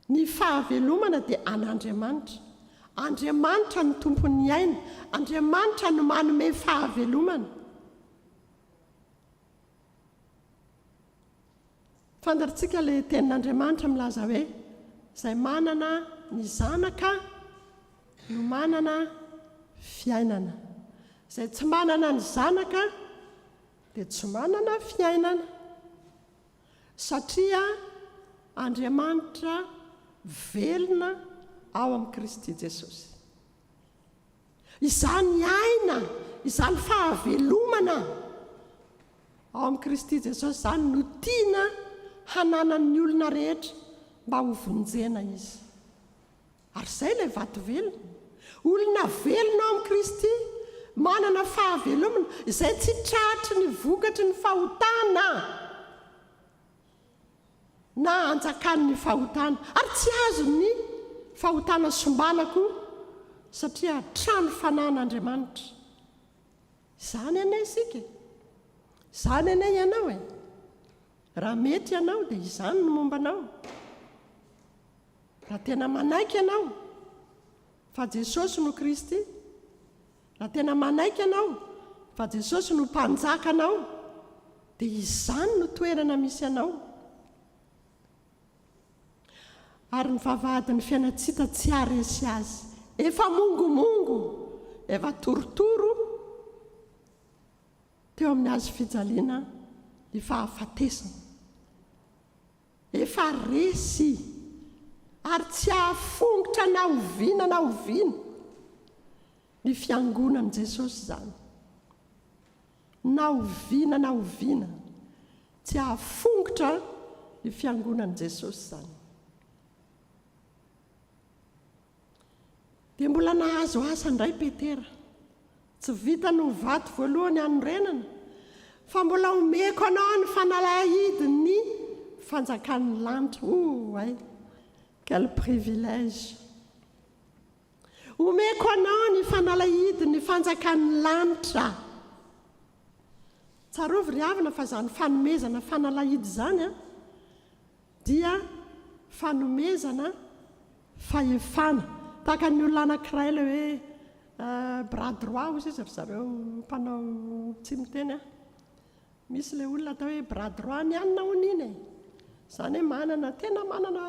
Ny fahavelomana dia an'Andriamanitra. Andriamanitra no tompon'ny aina. Andriamanitra no manome fahavelomana. Fantatsika ilay tenin'Andriamanitra milaza hoe izay manana ny zanaka no manana fiainana. Izay tsy manana ny zanaka dia tsy manana fiainana. Satria Andriamanitra velona ao amin'i Kristy Jesosy. Izany aina, izany fahavelomana ao amin'i Kristy Jesosy izany no tiana hananan'ny olona rehetra mba hovonjena izy. Ary izay ilay vato velona. Olona velona ao amin'i Kristy, manana fahavelomana, izay tsy tratry ny vokatry ny fahotana na anjakan'ny fahotana. Ary tsy azon'ny fahotana sombana koa, satria trano fanan'Andriamanitra. Izany anie isika e! Izany anie ianao e! Raha mety ianao dia izany no momba anao. Raha tena manaiky ianao fa Jesosy no Kristy, raha tena manaiky ianao fa Jesosy no Mpanjakanao, dia izany no toerana misy anao. Ary ny vavahadin'ny fiainan-tsita tsy haharesy azy. Efa mongomongo, efa torotoro teo amin'ny hazo fijaliana ny fahafatesana. Efa resy ary tsy hahafongotra na oviana na oviana ny Fiangonan'i Jesosy izany. Na oviana na oviana tsy hahafongotra ny Fiangonan'i Jesosy izany. Dia mbola nahazo asa indray Petera. Tsy vitany ho vato voalohany hanorenana, fa mbola omeko anao ny fanalahidin'ny fanjakan'ny lanitra. Ouay! Quel privilège! Omeko anao ny fanalahidin'ny fanjakan'ny lanitra. Tsarovy ry havana fa izany fanomezana fanalahidy izany an, dia fanomezana fahefana. Tahaka ny olona anankiray ilay hoe bras droit hozy izy ry zareo mpanao tsy miteny an. Misy ilay olona atao hoe bras droit ny anona hono iny e. Izany hoe manana, tena manana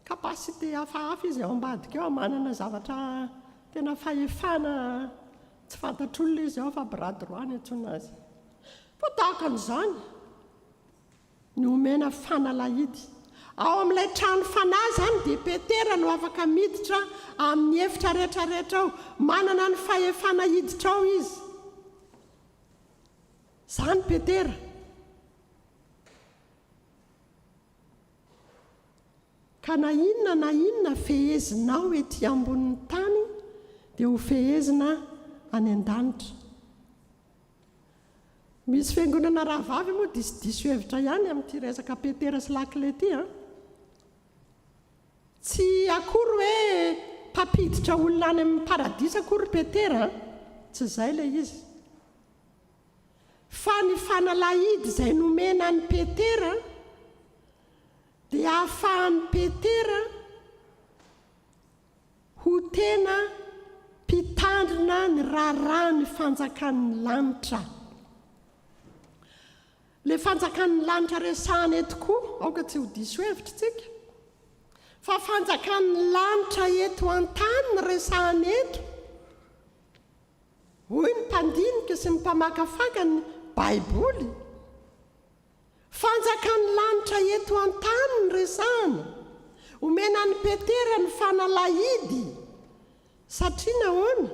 capacité hafahafa izy ao ambadika ao, manana zavatra tena fahefana tsy fantatr'olona izy ao fa bras droit ny antsoina azy. Fa tahaka an'izany. Ny omena fanalahidy. Ao amin'ilay trano fanahy izany dia Petera no afaka miditra amin'ny efitra rehetra rehetra ao. Manana ny fahefana hiditra ao izy. Izany Petera. Ka na inona na inona fehezinao ety ambonin'ny tany dia ho fehezina any an-danitra. Misy fiangonana rahavavy moa disodiso hevitra ihany amin'ity resaka Petera sy lakile ity an! Tsy akory hoe mpampiditra olona any amin'ny paradisa akory Petera an! Tsy izay ilay izy. Fa ny fanalahidy izay nomena an'i Petera dia ahafahan'i Petera Ho tena mpitandrina ny raharahan'ny fanjakan'ny lanitra. Ilay fanjakan'ny lanitra resahana eto koa, aoka tsy ho diso hevitra isika, fa fanjakan'ny lanitra eto an-tany no resahana eto. Hoy ny mpandinika sy ny mpamakafaka ny. Baiboly. Fanjakan'ny lanitra eto an-tany no resahana. Omena an'i Petera ny fanalahidy. Satria nahoana?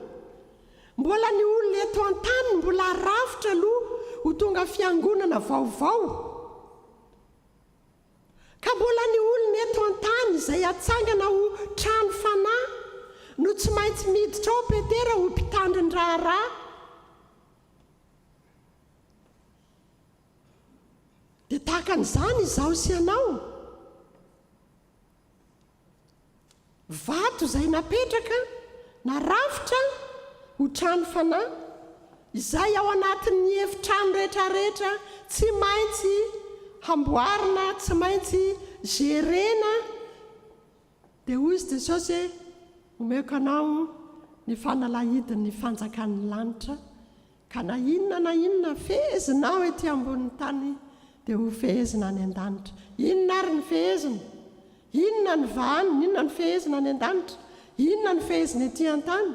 Mbola ny olona eto an-tany no mbola arafitra aloha ho tonga fiangonana vaovao. Ka mbola ny olona eto an-tany izay atsangana ho trano fanahy no tsy maintsy miditra ao Petera ho mpitandrin-draharaha. Dia tahaka an'izany izaho sy ianao. Vato izay napetraka, narafitra ho trano fanahy, izay ao anatin'ny efitrano rehetrarehetra tsy maintsy hamboarina, tsy maintsy gérer-na. Dia hoy izy Jesosy hoe, Omeko anao ny fanalahidin'ny fanjakan'ny lanitra. Ka na inona na inona fehezinao ety ambonin'ny tany dia ho fehezina any an-danitra. Inona ary ny fehezina? Inona ny vahanina? Inona ny fehezina any an-danitra? Inona ny fehezina ety an-tany?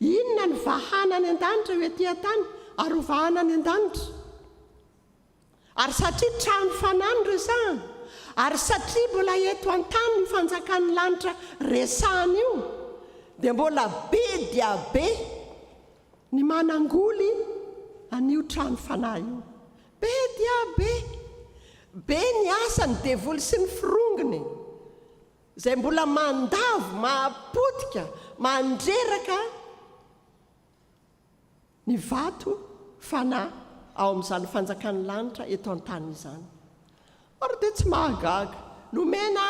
Inona ny vahana any an-danitra eo ety an-tany ary ho vahana any an-danitra? Ary satria trano fanahy no resahana, ary satria mbola eto an-tany io fanjakan'ny lanitra resahana io, dia mbola be dia be ny manangoly an'io trano fanahy io. Be dia be! Be ny asan'ny devoly sy ny firongony, izay mbola mandavo, mahapotika, mandreraka ny vato fanahy ao amin'izany fanjakan'ny lanitra eto an-tany izany. Ary dia tsy mahagaga, nomena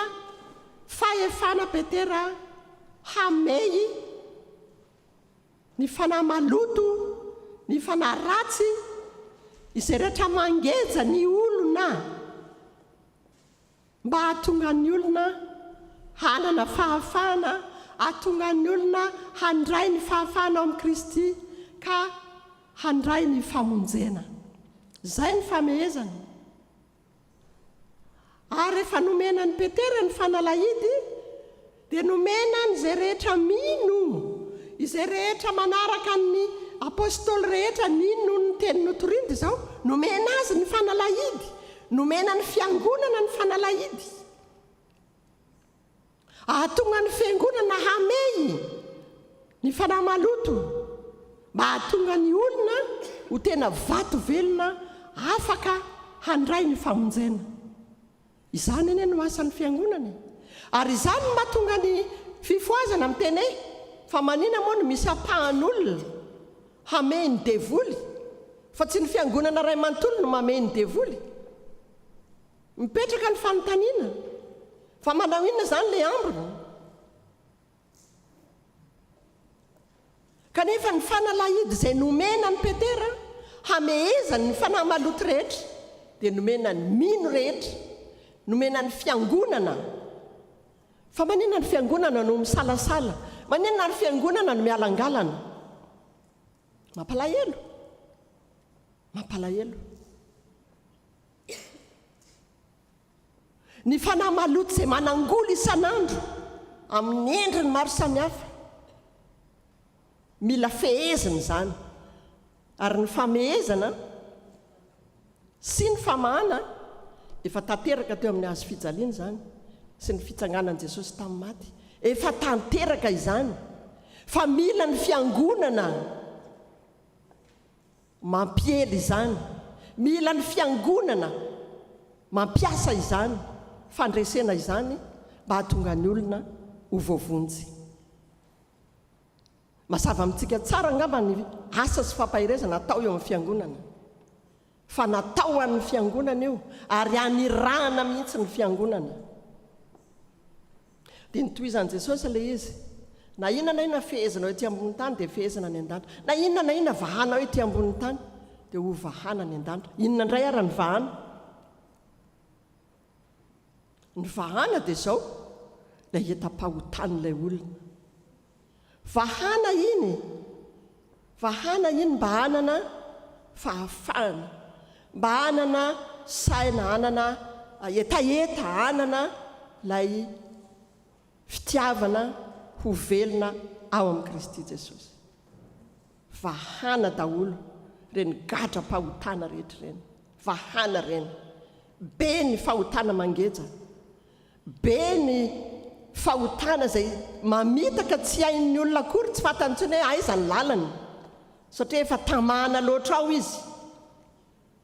fahefana Petera hamehy ny fanahy maloto, ny fanahy ratsy, izay rehetra mangeja ny olona. Mba hahatonga ny olona hanana fahafahana, hahatonga ny olona handray ny fahafahana ao amin'i Kristy ka handray ny famonjena. Izay ny famehezana. Ary rehefa nomena an'i Petera ny fanalahidy, Dia nomena an'izay rehetra mino, izay rehetra manaraka ny Apostoly rehetra nino ny teny notoriny dia izao, nomena azy ny fanalahidy, nomena ny Fiangonana ny fanalahidy. Hahatonga ny Fiangonana hamehy ny fanahy maloto, mba hahatonga ny olona ho tena vato velona afaka handray ny famonjena. Izany anie no asan'ny fiangonana e! Ary izany no mahatonga ny fifohazana miteny hoe fa manina moa no misy ampahan'olona hamehy ny devoly fa tsy ny fiangonana iray manontolo no mamehy ny devoly? Mipetraka ny fanontaniana fa manao inona izany ilay ambiny? Kanefa ny fanalahidy izay nomena an'i Petera hamehezany ny fanahy maloto rehetra dia nomena ny mino rehetra, nomena ny fiangonana. Fa maninona ny fiangonana no misalasala? Maninona ny fiangonana no mialangalana? Mampalahelo. Mampalahelo. Ny fanahy maloto izay manangoly isan'andro amin'ny endriny maro samihafa. Mila fehezina izany. Ary ny famehezana sy ny famahana efa tanteraka teo amin'ny hazo fijaliana izany sy ny fitsanganan'i Jesosy tamin'ny maty. Efa tanteraka izany. Fa mila ny fiangonana. Mampiely izany. Mila ny fiangonana mampiasa izany fandresena izany mba hahatonga ny olona ho voavonjy. Mazava amintsika tsara angamba ny asa sy fampaherezana atao eo amin'ny fiangonana. Fa natao ho an'ny fiangonana io ary anirahana mihitsy ny fiangonana. Dia notohizan'i Jesosy ilay izy, Na inona na inona fehezinao ety ambonin'ny tany dia fehezina any an-danitra. Na inona na inona vahanao ety ambonin'ny tany dia ho vahana any an-danitra. Inona indray ary ny vahana? Ny vahana dia izao, ilay entam-pahotan'ilay olona. Vahana iny, vahana iny mba hanana fahafahana, mba hanana saina, hanana hetaheta, hanana ilay fitiavana ho velona ao amin'i Kristy Jesosy. Vahana daholo. Ireny gadram-pahotana rehetra ireny. Vahana ireny. Be ny fahotana mangeja. Be ny fahotana izay mamitaka tsy hain'ny olona akory, tsy fantany intsony hoe aiza ny lalany. Satria efa tamana loatra ao izy.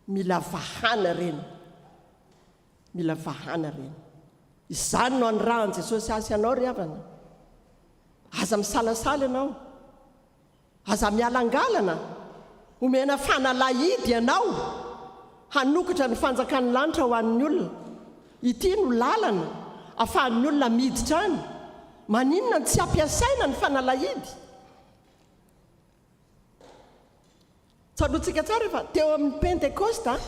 Mila vahana ireny. Mila vahana ireny. Izany no anirahan'i Jesosy ahy sy anao ry havana. Aza misalasala ianao. Aza mialangalana. Omena fanalahidy ianao hanokatra ny fanjakan'ny lanitra ho an'ny olona. Ity no lalana afahan'ny olona miditra any. Maninona no tsy ampiasaina ny fanalahidy? Tsaroantsika tsara fa teo amin'ny Pentekosta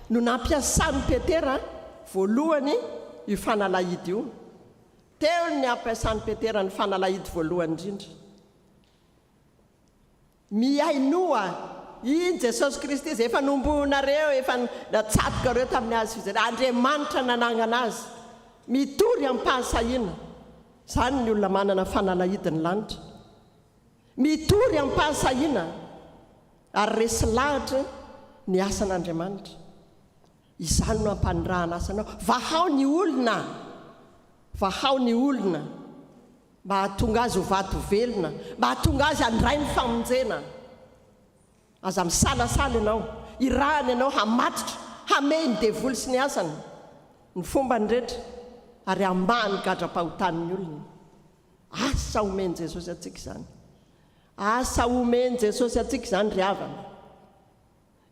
no nampiasan'i Petera voalohany io fanalahidy io. Teo no nampiasan'i Petera ny fanalahidy voalohany indrindra. Mihainoa, iny Jesosy Kristy izay efa nohomboinareo, efa natsatokareo tamin'ny hazo fijaliana, Andriamanitra nanangana Azy. Mitory amim-pahasahiana. Izany ny olona manana fanalahidin'ny lanitra. Mitory amim-pahasahiana ary resy lahatra ny asan'Andriamanitra. Izany no ampanirahana asa anao. Vahao ny olona! Vahao ny olona mba hahatonga azy ho vato velona, mba hahatonga azy handray ny famonjena. Aza misalasala ianao. Irahana ianao hamatotra, hamehy ny devoly sy ny asany, ny fombany rehetra, ary hamaha ny gadram-pahotan'ny olona. Asa omen'i Jesosy antsika izany. Asa omen'i Jesosy antsika izany ry havana.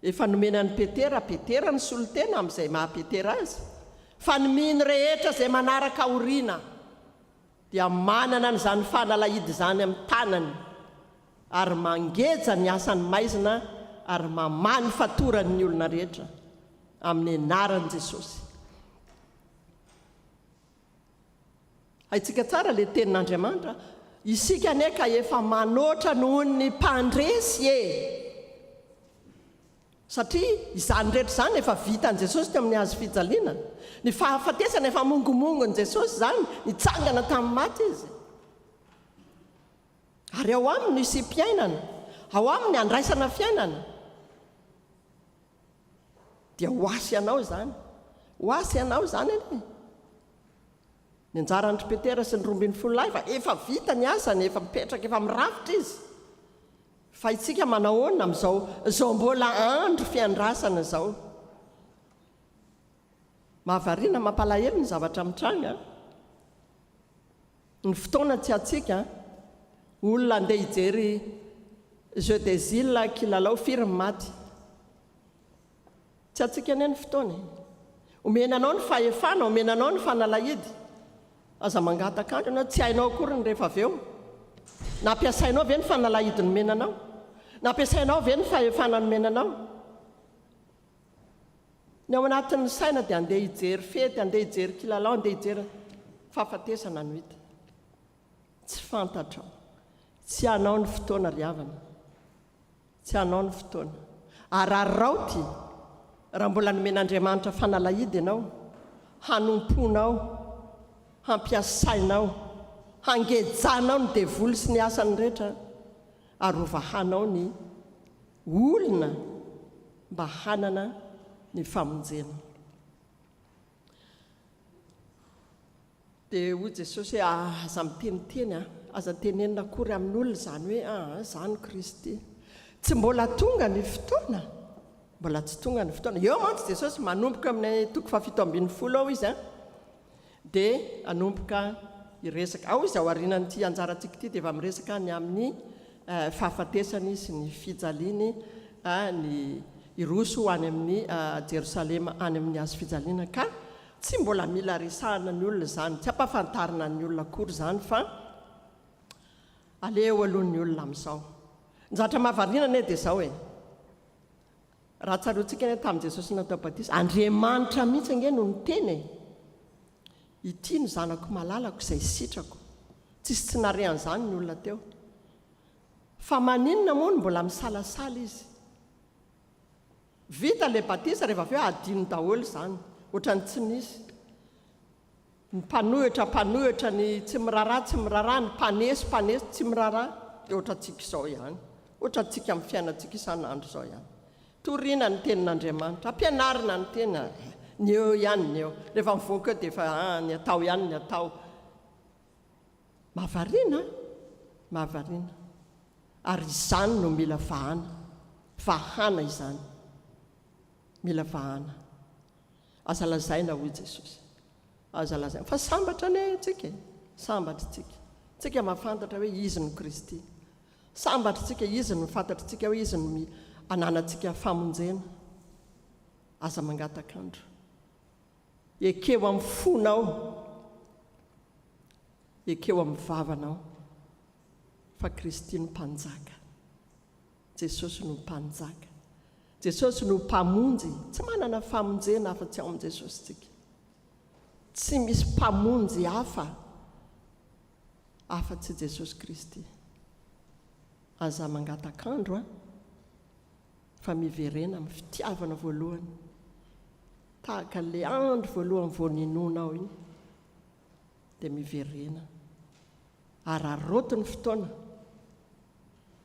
Efa nomena an'i Petera, Petera no solontena amin'izay maha Petera azy, fa ny mino rehetra izay manaraka aoriana dia manana an'izany fanalahidy izany amin'ny tanany ary mangeja ny asan'ny maizina ary mamaha ny fatoran'ny olona rehetra amin'ny anaran'i Jesosy. Haintsika tsara ilay tenin'Andriamanitra, isika anie ka efa manoatra noho ny mpandresy e! Satria izany rehetra izany efa vitan'i Jesosy teo amin'ny hazo fijaliana. Ny fahafatesana efa mongomongon'i Jesosy izany, nitsangana tamin'ny maty Izy. Ary ao Aminy no isiam-piainana, ao Aminy andraisana fiainana. Dia ho asy anao izany. Ho asy anao izany anie. Ny anjaran-dry Petera sy ny 12 lahy fa efa vita ny asany, efa mipetraka, efa mirafitra izy. Fa isika manahoana amin'izao izao mbola andro fiandrasana izao? Mahavariana, mampalahelo ny zavatra mitranga. Ny fotoana tsy antsika. Olona andeha hijery Jeux des îles kilalao firy ny maty? Tsy antsika anie ny fotoana e. Omena anao ny fahefana, omena anao ny fanalahidy. Aza mangataka andro ianao, tsy hainao akory ny rehefa avy eo. Nampiasainao ve ny fanalahidy nomena anao? Nampiasainao ve ny fahefana nomena anao? Ny ao anatin'ny saina dia andeha hijery fety, andeha hijery kilalao, andeha hijery fahafatesana no hita. Tsy fantatrao. Tsy anao ny fotoana ry havana. Tsy anao ny fotoana. Araraoty raha mbola nomen'Andriamanitra fanalahidy ianao, hanompoanao, hampiasainao, hangejanao ny devoly sy ny asany rehetra ary hovahanao ny olona mba hanana ny famonjena. Dia hoy Jesosy hoe, Aza miteniteny an, aza tenenina akory amin'olona izany hoe, Aa, izaho no Kristy. Tsy mbola tonga ny fotoana, mbola tsy tonga ny fotoana. Eo mantsy Jesosy manomboka amin'ny toko fahafito ambin'ny folo ao Izy an, dia hanomboka hiresaka. Ao Izy ao aorianan'ity anjarantsika ity dia efa miresaka ny amin'ny fahafatesany sy ny fijaliany, ny hiroso ho any amin'ny Jerosalema any amin'ny hazo fijaliana. Ka Tsy mbola mila resahana ny olona izany, tsy ampahafantarina ny olona akory izany fa aleo aloha ny olona amin'izao. Ny zavatra mahavariana anie dia izao e, raha tsaroantsika anie tamin'i Jesosy natao batisa, Andriamanitra mihitsy ange no niteny e, ity no zanako malalako izay sitrako. Tsisy tsy nare an'izany ny olona teo. Fa maninona moa no mbola misalasala izy? Vita ilay batisa rehefa avy eo adino daholo izany, ohatran'ny tsy nisy. Ny mpanohitra mpanohitra, ny tsy miraharaha tsy miraharaha, ny mpaneso mpaneso tsy miraharaha, dia ohatrantsika izao ihany. Ohatrantsika amin'ny fiainantsika isan'andro izao ihany. Torina ny tenin'Andriamanitra, ampianarina ny teny, ny eo ihany ny eo. Rehefa mivoaka eo dia efa ah, ny atao ihany ny atao. Mahavariana an! Mahavariana. Ary izany no mila vahana. Vahana izany. Mila vahana. Aza lazaina hoy Jesosy. Aza lazaina. Fa sambatra anie tsika e. Sambatra tsika. Tsika mahafantatra hoe Izy no Kristy. Sambatra tsika, Izy no fantatritsika hoe Izy no ananantsika famonjena. Aza mangatak'andro. Ekeo amin'ny fonao. Ekeo amin'ny vavanao fa Kristy no Mpanjaka. Jesosy no Mpanjaka. Jesosy no Mpamonjy. Tsy manana famonjena afa-tsy ao amin'i Jesosy tsika. Tsy misy Mpamonjy hafa afa-tsy Jesosy Kristy. Aza mangatak'andro an, fa miverena amin'ny fitiavana voalohany, tahaka ilay andro voalohany vao ninoanao iny, dia miverena. Araraoty ny fotoana,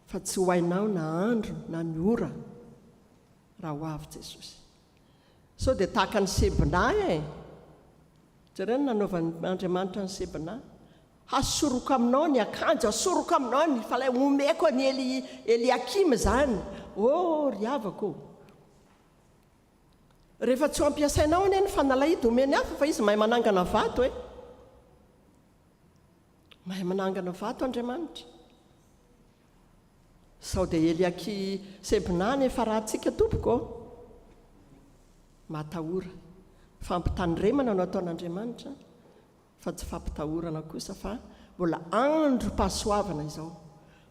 fa tsy ho hainao na andro na ny ora raha ho avy Jesosy. Sao dia tahaka an'i Sebna e! Jereo ny nanaovan'Andriamanitra an'i Sebna. Hasoroko aminao ny akanjo, hasoroko aminao ny falay, omeko an'i Eli, Eliakima izany. Oh, ry havako ô! Rehefa tsy ho ampiasainao anie ny fanalahidy omeny hafa fa izy mahay manangana vato e! Mahay manangana vato Andriamanitra. Sao dia Eliaki Sebna ny efa ratsika tompoko ô? Matahora. Fampitandremana no ataon'Andriamanitra fa tsy fampitahorana kosa fa mbola androm-pahasoavana izao.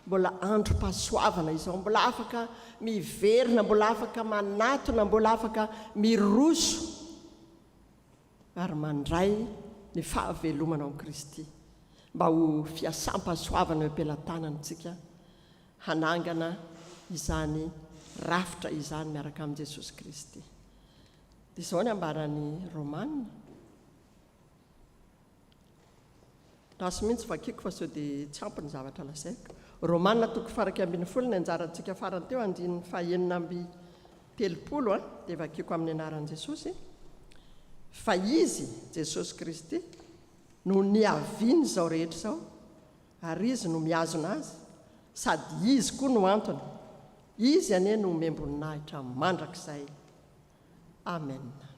Mbola androm-pahasoavana izao. Mbola afaka miverina, mbola afaka manatona, mbola afaka miroso ary mandray ny fahavelomana ao Kristy mba ho fiasam-pahasoavana eo am-pelatanana isika hanangana izany rafitra izany miaraka amin'i Jesosy Kristy. Dia izao ny ambaran'ny Romana. Lasa mihitsy vakiko fa sao dia tsy ampy ny zavatra lazaiko. Romana toko faha-11 ny anjarantsika farany teo, andininy faha-36 dia vakiko amin'ny anaran'i Jesosy. Fa Izy, Jesosy Kristy, no niavian'izao rehetra izao, ary Izy no mihazona azy, sady Izy koa no antony. Izy anie no omem-boninahitra mandrakizay. Amena.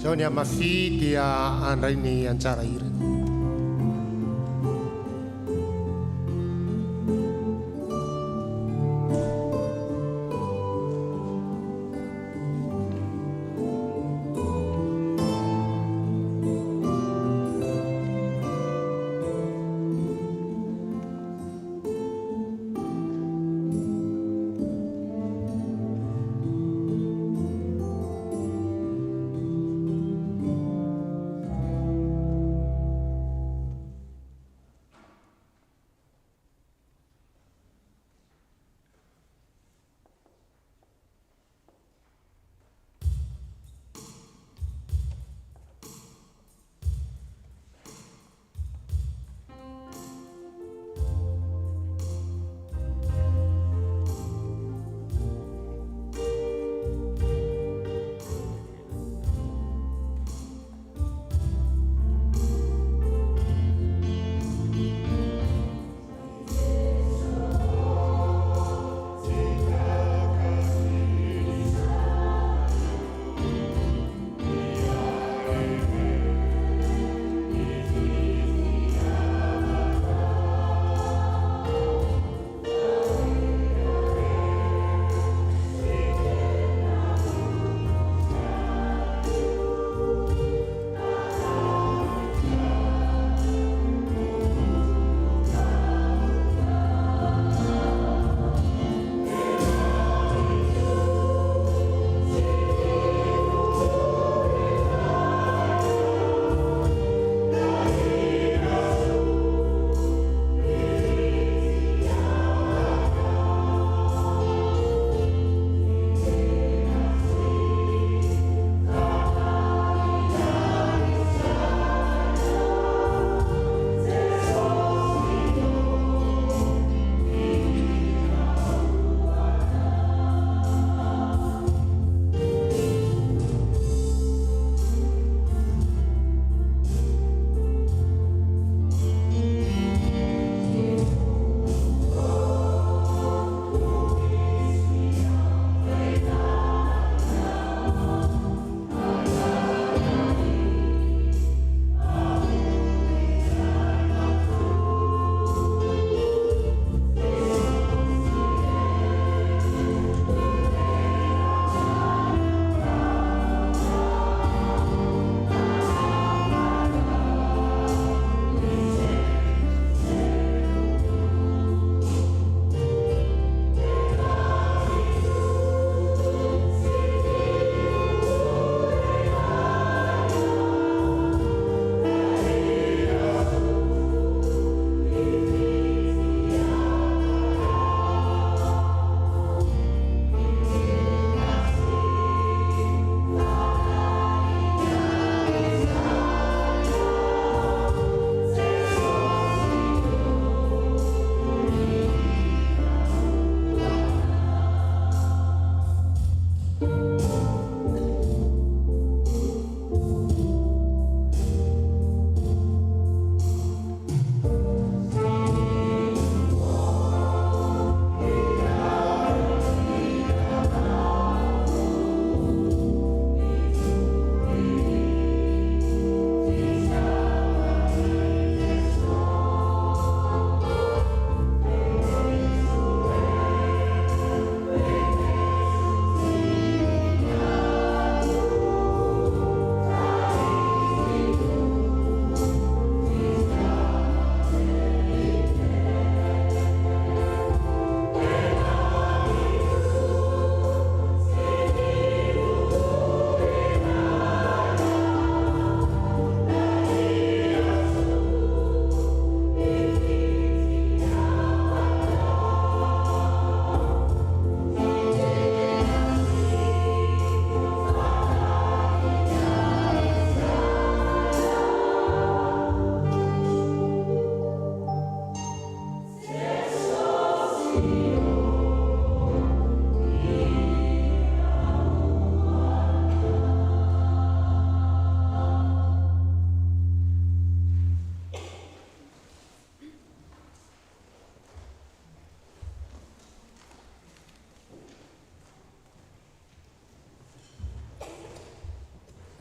Izao ny Amafi dia handray ny anjara hirany.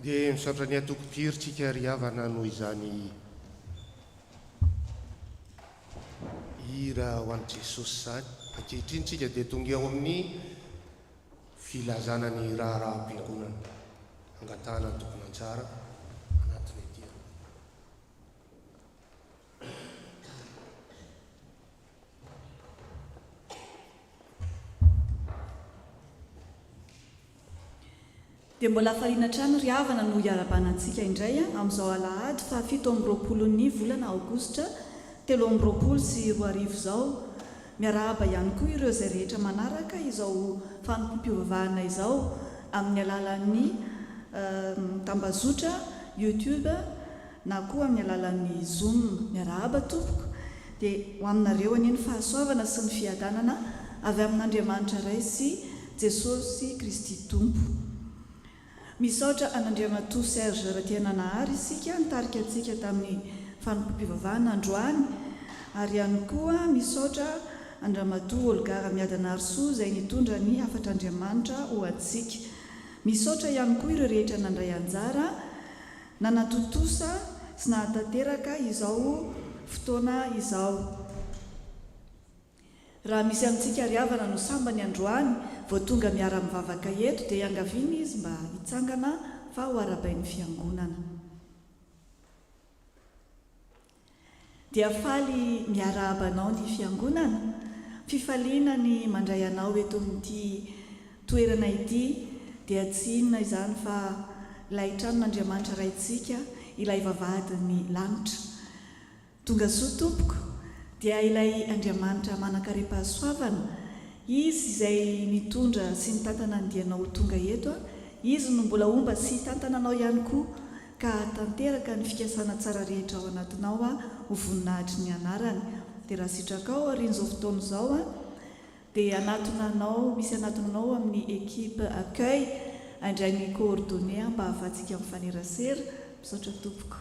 Dia misaotra ny antoko mpihiry tsika ry havana noho izany hira ho an'i Jesosy izany. Ankehitriny tsika dia tonga eo amin'ny filazana ny raharaham-piangonana. Angatahana ny tompon'anjara anatiny aty. Dia mbola hafaliana hatrany ry havana no hiarahabana antsika indray amin'izao alahady faha 27 ny volana aogositra 2023 izao. Miarahaba ihany koa ireo izay rehetra manaraka izao fanompoam-pivavahana izao amin'ny alalan'ny tambazotra youtube na koa amin'ny alalan'ny zoom. Miarahaba tompoko. Dia ho aminareo anie ny fahasoavana sy ny fiadanana avy amin'Andriamanitra Ray sy Jesosy Kristy Tompo. Misaotra an'Andriamatoa Serge Ratiananahary isika nitarika antsika tamin'ny fanompoam-pivavahana androany ary ihany koa misaotra an-dRamatoa Olga Ramiadanarisoa izay nitondra ny hafatr'Andriamanitra ho antsika. Misaotra ihany koa ireo rehetra nandray anjara Nanatontosa sy nahatanteraka izao fotoana izao. Raha misy amintsika ry havana no sambany androany vao tonga miara-mivavaka eto dia iangaviana izy mba hitsangana fa ho arabain'ny fiangonana. Dia faly miarahaba anao ny Fiangonana. Fifaliana ny mandray anao eto amin'ity toerana ity, dia tsy inona izany fa ilay tranon'Andriamanitra Raintsika, ilay vavahadin'ny lanitra. Tonga soa tompoko, dia ilay Andriamanitra manan-karem-pahasoavana, Izy izay nitondra sy nitantana ny dianao ho tonga eto, Izy no mbola homba sy hitantana anao ihany koa ka hahatanteraka ny fikasana tsara rehetra ao anatinao ho voninahitry ny anarany. Dia raha sitrakao aorian'izao fotoana izao dia hanatona anao, misy hanatona anao amin'ny équipe accueil handray ny coordonnées mba hahafahantsika mifanerasera. Misaotra tompoko.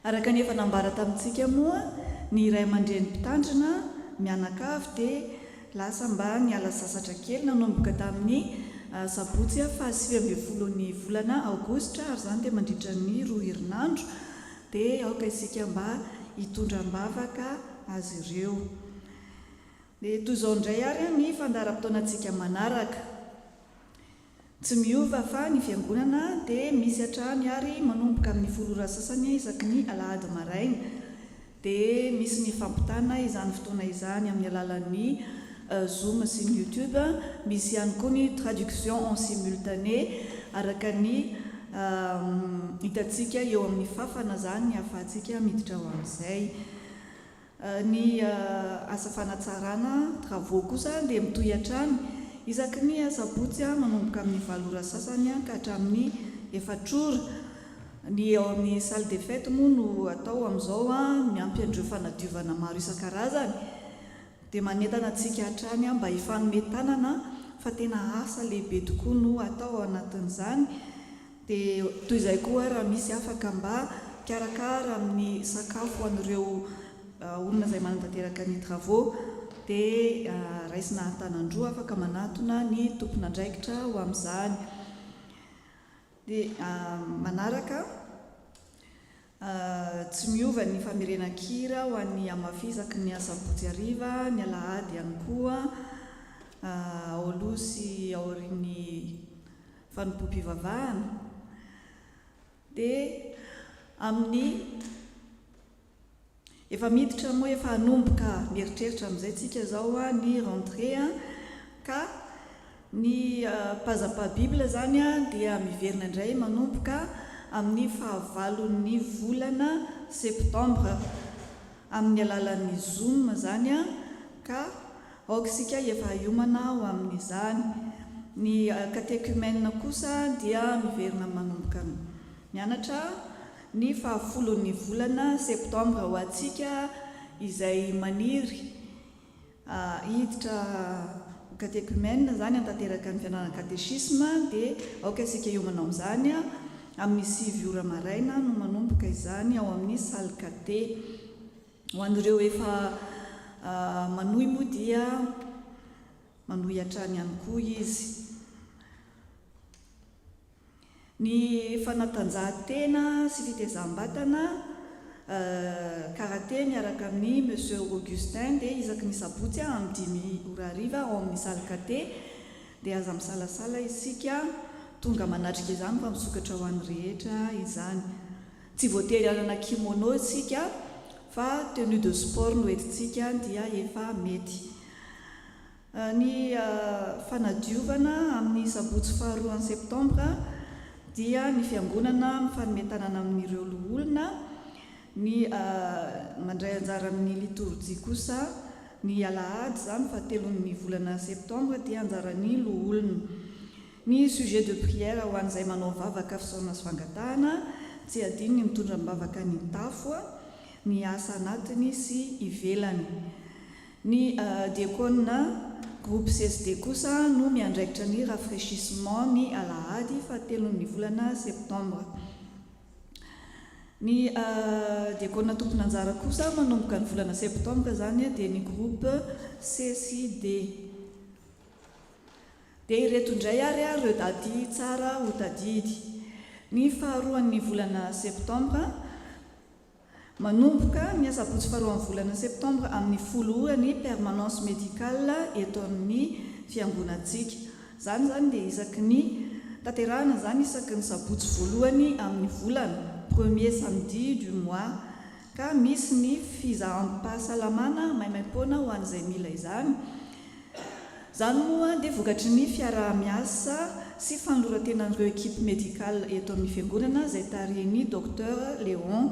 Araka ny efa nambara tamintsika moa, ny ray aman-dreny mpitandrina mianakavy dia lasa mba niala sasatra kely nanomboka tamin'ny sabotsy faha 19 ny volana aogositra ary izany dia mandritra ny roa herinandro dia aoka isika mba hitondra am-bavaka azy ireo. Dia toy izao indray ary ny fandaharam-potoanantsika manaraka. Tsy miova fa ny fiangonana dia misy hatrany ary manomboka amin'ny folo ora sasany isaky ny alahady maraina. Dia misy ny fampitana izany fotoana izany amin'ny alalan'ny zoom sy ny youtube. Misy ihany koa ny traduction en simultané araka ny hitantsika eo amin'ny fafana izany ny ahafahantsika miditra ao amin'izay. Ny asa fanatsarana, travaux, kosa dia mitohy hatrany isaky ny asabotsy manomboka amin'ny valo ora sasany ka hatramin'ny efatra ora. Ny ao amin'ny salle des fêtes moa no atao amin'izao miampy an'ireo fanadiovana maro isan-karazany. Dia manentana antsika hatrany mba hifanome tanana fa tena asa lehibe tokoa no atao ao anatin'izany. Dia toy izay koa raha misy afaka mba mikarakara amin'ny sakafo ho an'ireo olona izay manatanteraka ny travaux dia raisina an-tanan-droa afaka manatona ny tompon'andraikitra ho amin'izany. Dia manaraka, tsy miova ny famerenan-kira ho an'ny Amafi isaky ny asabotsy hariva, ny alahady ihany koa, ao aloha sy aorian'ny fanompoam-pivavahana dia amin'ny efa miditra moa efa hanomboka mieritreritra amin'izay tsika izao ny rentrée ka ny pas à pas bible izany dia miverina indray manomboka amin'ny fahavalon'ny volana septembre amin'ny alalan'ny zoom izany ka Aoka isika efa hiomana ho amin'izany. Ny katekumena kosa dia miverina manomboka mianatra ny fahafolon'ny volana septambra ho antsika izay maniry hiditra ho katekumena, izany hantanteraka ny fianarana katesisma dia aoka isika hiomana amin'izany. Amin'ny sivy ora maraina no manomboka izany ao amin'ny salle caté. Ho an'ireo efa manohy moa dia manohy hatrany ihany koa izy. Ny fanatanjahantena sy fitezam-batana, Karate miaraka amin'i Monsieur Augustin dia isaky ny sabotsy amin'ny 5 ora hariva ao amin'ny salle KT dia aza misalasala isika tonga manatrika izany fa misokatra ho an'ny rehetra izany. Tsy voatery hanana kimono isika fa tenue de sport no entintsika dia efa mety. Ny fanadiovana amin'ny sabotsy faharoan'ny septambra dia ny fiangonana mifanome tanana amin'ireo loholona, ny mandray anjara amin'ny litorjia kosa ny alahady izany fahatelon'ny volana septambra dia anjaran'ny loholona. Ny sujet de prière ho an'izay manao vavaka fisaorana sy fangatahana, tsy adino ny mitondra am-bavaka ny tafo, ny asa anatiny sy ivelany. Ny diakona groupe CSD kosa no miandraikitra ny rafraîchissement ny alahady fahatelon'ny volana septambra. Ny diakona tompon'anjara kosa manomboka ny volana septambra izany dia ny groupe C sy D. Dia ireto indray ary ireo daty tsara ho tadidy. Ny faharoan'ny volana septambra. Manomboka ny asabotsy faharoan'ny volana septambra amin'ny 10 ora ny permanence médicale eto amin'ny fiangonantsika. Izany izany dia isaky ny, tanterahina izany isaky ny sabotsy voalohany amin'ny volana, premier samedi du mois. Ka misy ny fizaham-pahasalamana maimaimpoana ho an'izay mila izany. Izany moa dia vokatry ny fiaraha-miasa sy fanoloran-tenan'ireo equipe médicale eto amin'ny fiangonana izay tarihin'ny Docteur Léon.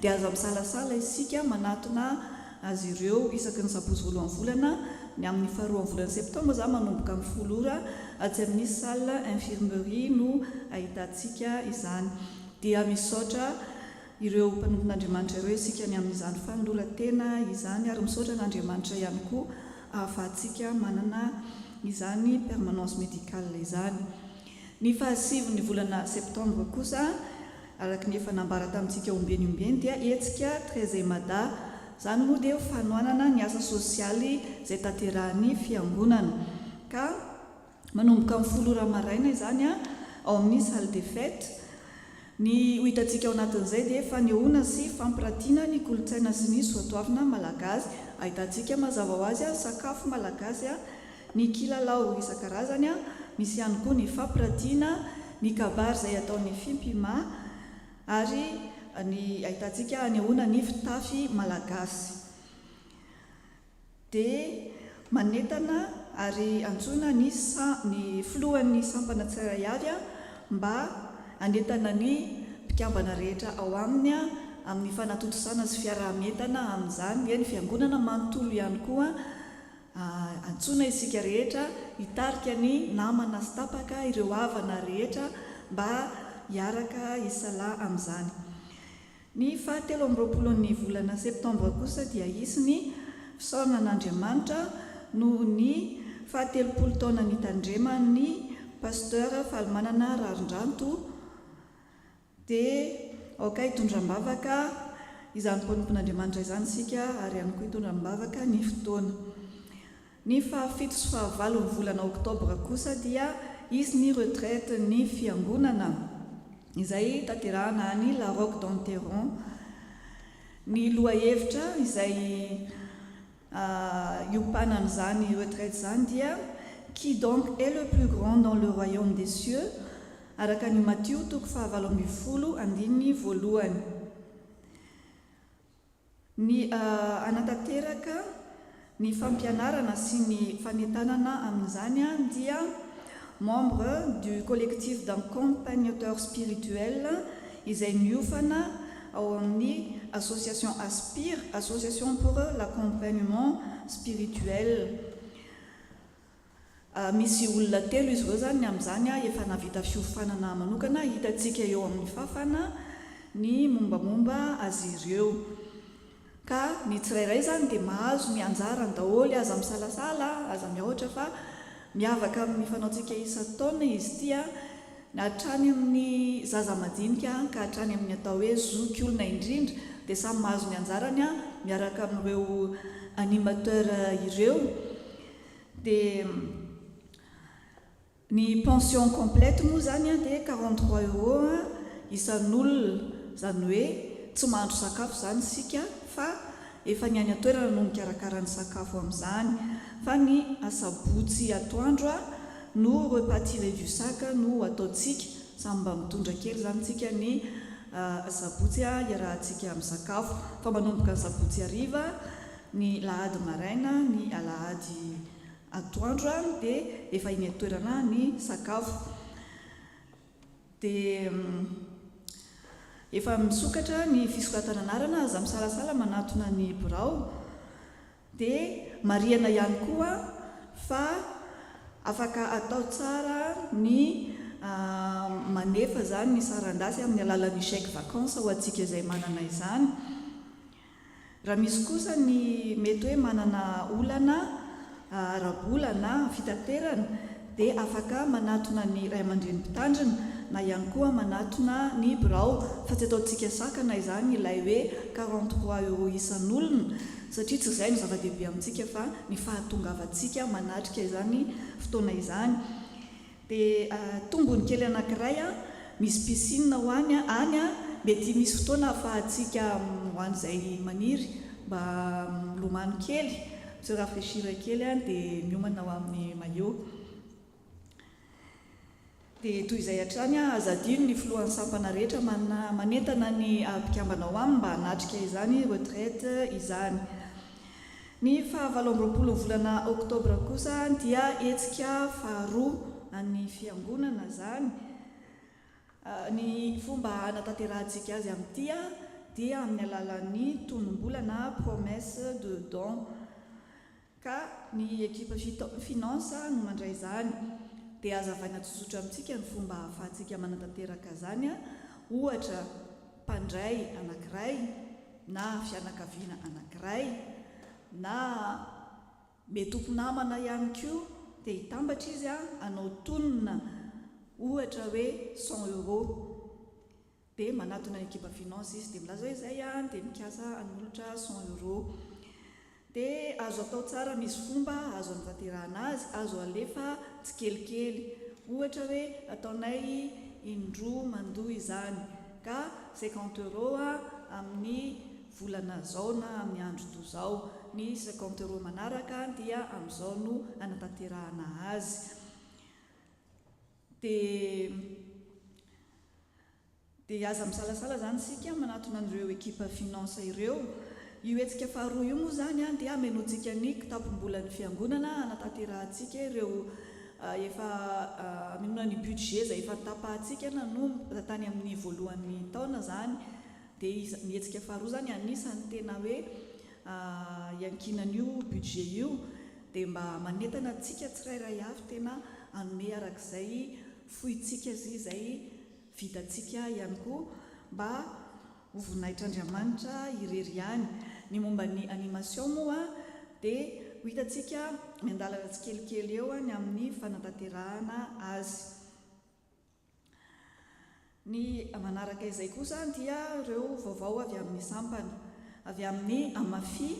Dia aza misalasala isika manatona azy ireo isaky ny sabotsy voalohan'ny volana, ny amin'ny faharoan'ny volana septembre izany manomboka amin'ny 10 ora atsy amin'ny salle infirmerie no ahitantsika izany. Dia misaotra. Ireo mpanompon'Andriamanitra ireo isika ny amin'izany fanoloran-tena izany ary misaotra an'Andriamanitra ihany koa ahafahantsika manana izany permanence médicale izany. Ny fahasivin'ny volana septembre kosa araka ny efa nambara tamintsika ombieny ombieny dia hetsika Treize Mada, izany moa dia ho fanohanana ny asa sosialy izay tanterahin'ny fiangonana ka Manomboka amin'ny 10 ora maraina izany ao amin'ny salle des fêtes. Ny ho hitantsika ao anatin'izay dia fanehoana sy fampiratiana ny kolontsaina sy ny soatoavina malagasy. Ahitantsika mazava ho azy sakafo malagasy, ny kilalao isan-karazany, misy ihany koa ny fampiratiana, ny kabary izay ataon'ny Fimpima ary ny ahitantsika hanehoana ny fitafy malagasy. Dia manentana ary antsoina ny ny filohan'ny sampana tsirairay avy mba hanentana ny mpikambana rehetra ao aminy amin'ny fanatontosana sy fiaraha-mientana amin'izany, dia ny fiangonana manontolo ihany koa antsoina isika rehetra hitarika ny namana sy tapaka, ireo havana rehetra mba hiaraka hisalahy amin'izany. Ny faha 23n'ny volana septambra kosa dia hisy ny fisaorana an'Andriamanitra noho ny faha 30 taona nitandreman'ny Pasteur Falimanana Raharindranto dia aoka hitondra am-bavaka izany mpanompon'Andriamanitra izany isika ary ihany koa hitondra am-bavaka ny fotoana. Ny faha-7 sy faha-8 ny volana oktobra kosa dia hisy ny retraite ny fiangonana izay tanterahana any La Roque d'Anteron. Ny lohahevitra izay hiompanan'izany retraite izany dia Qui donc est le plus grand dans le royaume des cieux? araka ny Matio toko faha-18 andininy voalohany. Ny hanatanteraka ny fampianarana sy ny fanentanana amin'izany dia membre du collectif d'accompagnateurs spirituels izay miofana ao amin'ny association Aspire, Association pour l'accompagnement spirituel. Misy olona telo izy ireo izany ny amin'izany efa nahavita fiofanana manokana, hitantsika eo amin'ny fafana ny mombamomba azy ireo. Ka ny tsirairay izany dia mahazo ny anjarany daholo, aza misalasala, aza miahotra fa miavaka amin'ny fanaontsika isan-taona izy ity, hatrany amin'ny zaza madinika ka hatrany amin'ny atao hoe zokiolona indrindra dia samy mahazo ny anjarany miaraka amin'ireo animateur ireo. Dia ny pension complète moa izany dia 43 euros isan'olona, izany hoe tsy mahandro sakafo izany isika fa efa ny any an-toerana no mikarakara ny sakafo amin'izany. Fa ny asabotsy atoandro no repas tiré du sac no ataontsika, samy mba mitondra kely izany isika ny asabotsy iarahantsika misakafo. Fa manomboka ny sabotsy hariva, ny lahady maraina, ny alahady atoandro dia efa eny an-toerana ny sakafo. Dia efa misokatra ny fisoratana anarana, aza misalasala manatona ny birao. Dia marihana ihany koa fa afaka atao tsara ny manefa izany ny saran-dasy amin'ny alalan'ny chèque vacances ho antsika izay manana izany. Raha misy kosa ny mety hoe manana olana ara-bola na fitaterana dia afaka manatona ny ray aman-dreny mpitandrina na ihany koa manatona ny birao fa tsy ataontsika sakana izany ilay hoe 43 euros isan'olona satria tsy izay no zava-dehibe amintsika fa ny fahatongavantsika manatrika izany fotoana izany. Dia tombony kely anankiray an, misy piscine ho any any an, mety misy fotoana ahafahantsika ho an'izay maniry mba milomano kely, mi-se rafraichir kely an, dia miomana ho amin'ny maillot. Dia toy izay hatrany an, aza adino ny filohan'ny sampana rehetra manentana ny mpikambana ao aminy mba hanatrika izany retraite izany. Ny faha 28 ny volana oktobra kosa dia hetsika faharoa an'ny Fiangonana izany. Ny fomba hanatanterahantsika azy amin'ity dia amin'ny alalan'ny tonom-bola na promesse de don. Ka ny ekipa finance no mandray izany. Dia hazavaina tsotsotra amintsika ny fomba ahafahantsika manatanteraka izany, ohatra mpandray anankiray, na fianakaviana anankiray, na mety ho mpinamana ihany koa dia hitambatra izy hanao tonona ohatra hoe cent euros dia manatona ny ekipa finance izy dia milaza hoe izay dia mikasa hanolotra cent euros. Dia azo atao tsara misy fomba azo anatanterahana azy, azo alefa tsikelikely. Ohatra hoe ataonay indroa mandoa izany ka cinquante euros amin'ny volana zao na amin'ny andro toa zao. Ny cinquante euros manaraka dia amin'izao no anatanterahana azy. Dia. Dia aza misalasala izany isika manatona an'ireo ekipa finance ireo. Io hetsika faharoa io moa izany dia hamenoantsika ny kitapom-bolan'ny fiangonana hanatanterahantsika ireo efa hamenoana ny budget izay efa notapahantsika nanomboka tany amin'ny voalohan'ny taona izany. Dia ny hetsika faharoa izany anisan'ny tena hoe iankinan'io budget io. Dia mba manentana antsika tsirairay avy tena hanome arak'izay fointsika sy izay vitantsika ihany koa mba ho voninahitr'Andriamanitra irery ihany. Ny momba ny animation moa dia ho hitantsika miandalana tsikelikely eo ny amin'ny fanatanterahana azy. Ny manaraka izay kosa dia ireo vaovao avy amin'ny sampana. Avy amin'ny Amafi,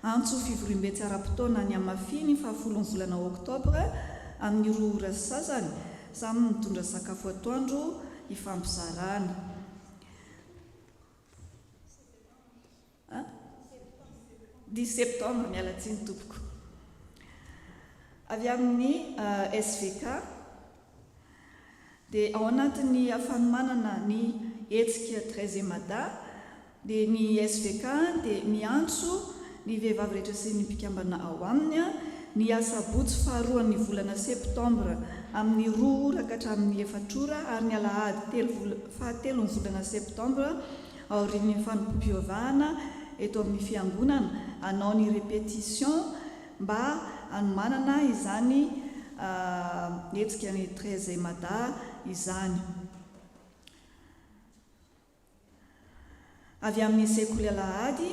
Antso fivoriambe tsy ara-potoana any Amafi ny fahafolon'ny volana oktobra amin'ny roa ora sy sasany, samy mitondra sakafo atoandro hifampizarana. Dix septembre, miala tsiny tompoko. Avy amin'ny SVK, dia ao anatin'ny fanomanana ny hetsika Treize Mada, dia ny SVK dia miantso ny vehivavy rehetra sy ny mpikambana ao aminy ny asabotsy faharoan'ny volana septambra amin'ny roa ora ka hatramin'ny efatra ora ary ny alahady telo fahatelon'ny volana septambra aorian'ny fanompoam-pivavahana eto amin'ny fiangonana hanao ny répétition mba hanomanana izany hetsika ny Treize Mada izany. Avy amin'ny sekoly alahady.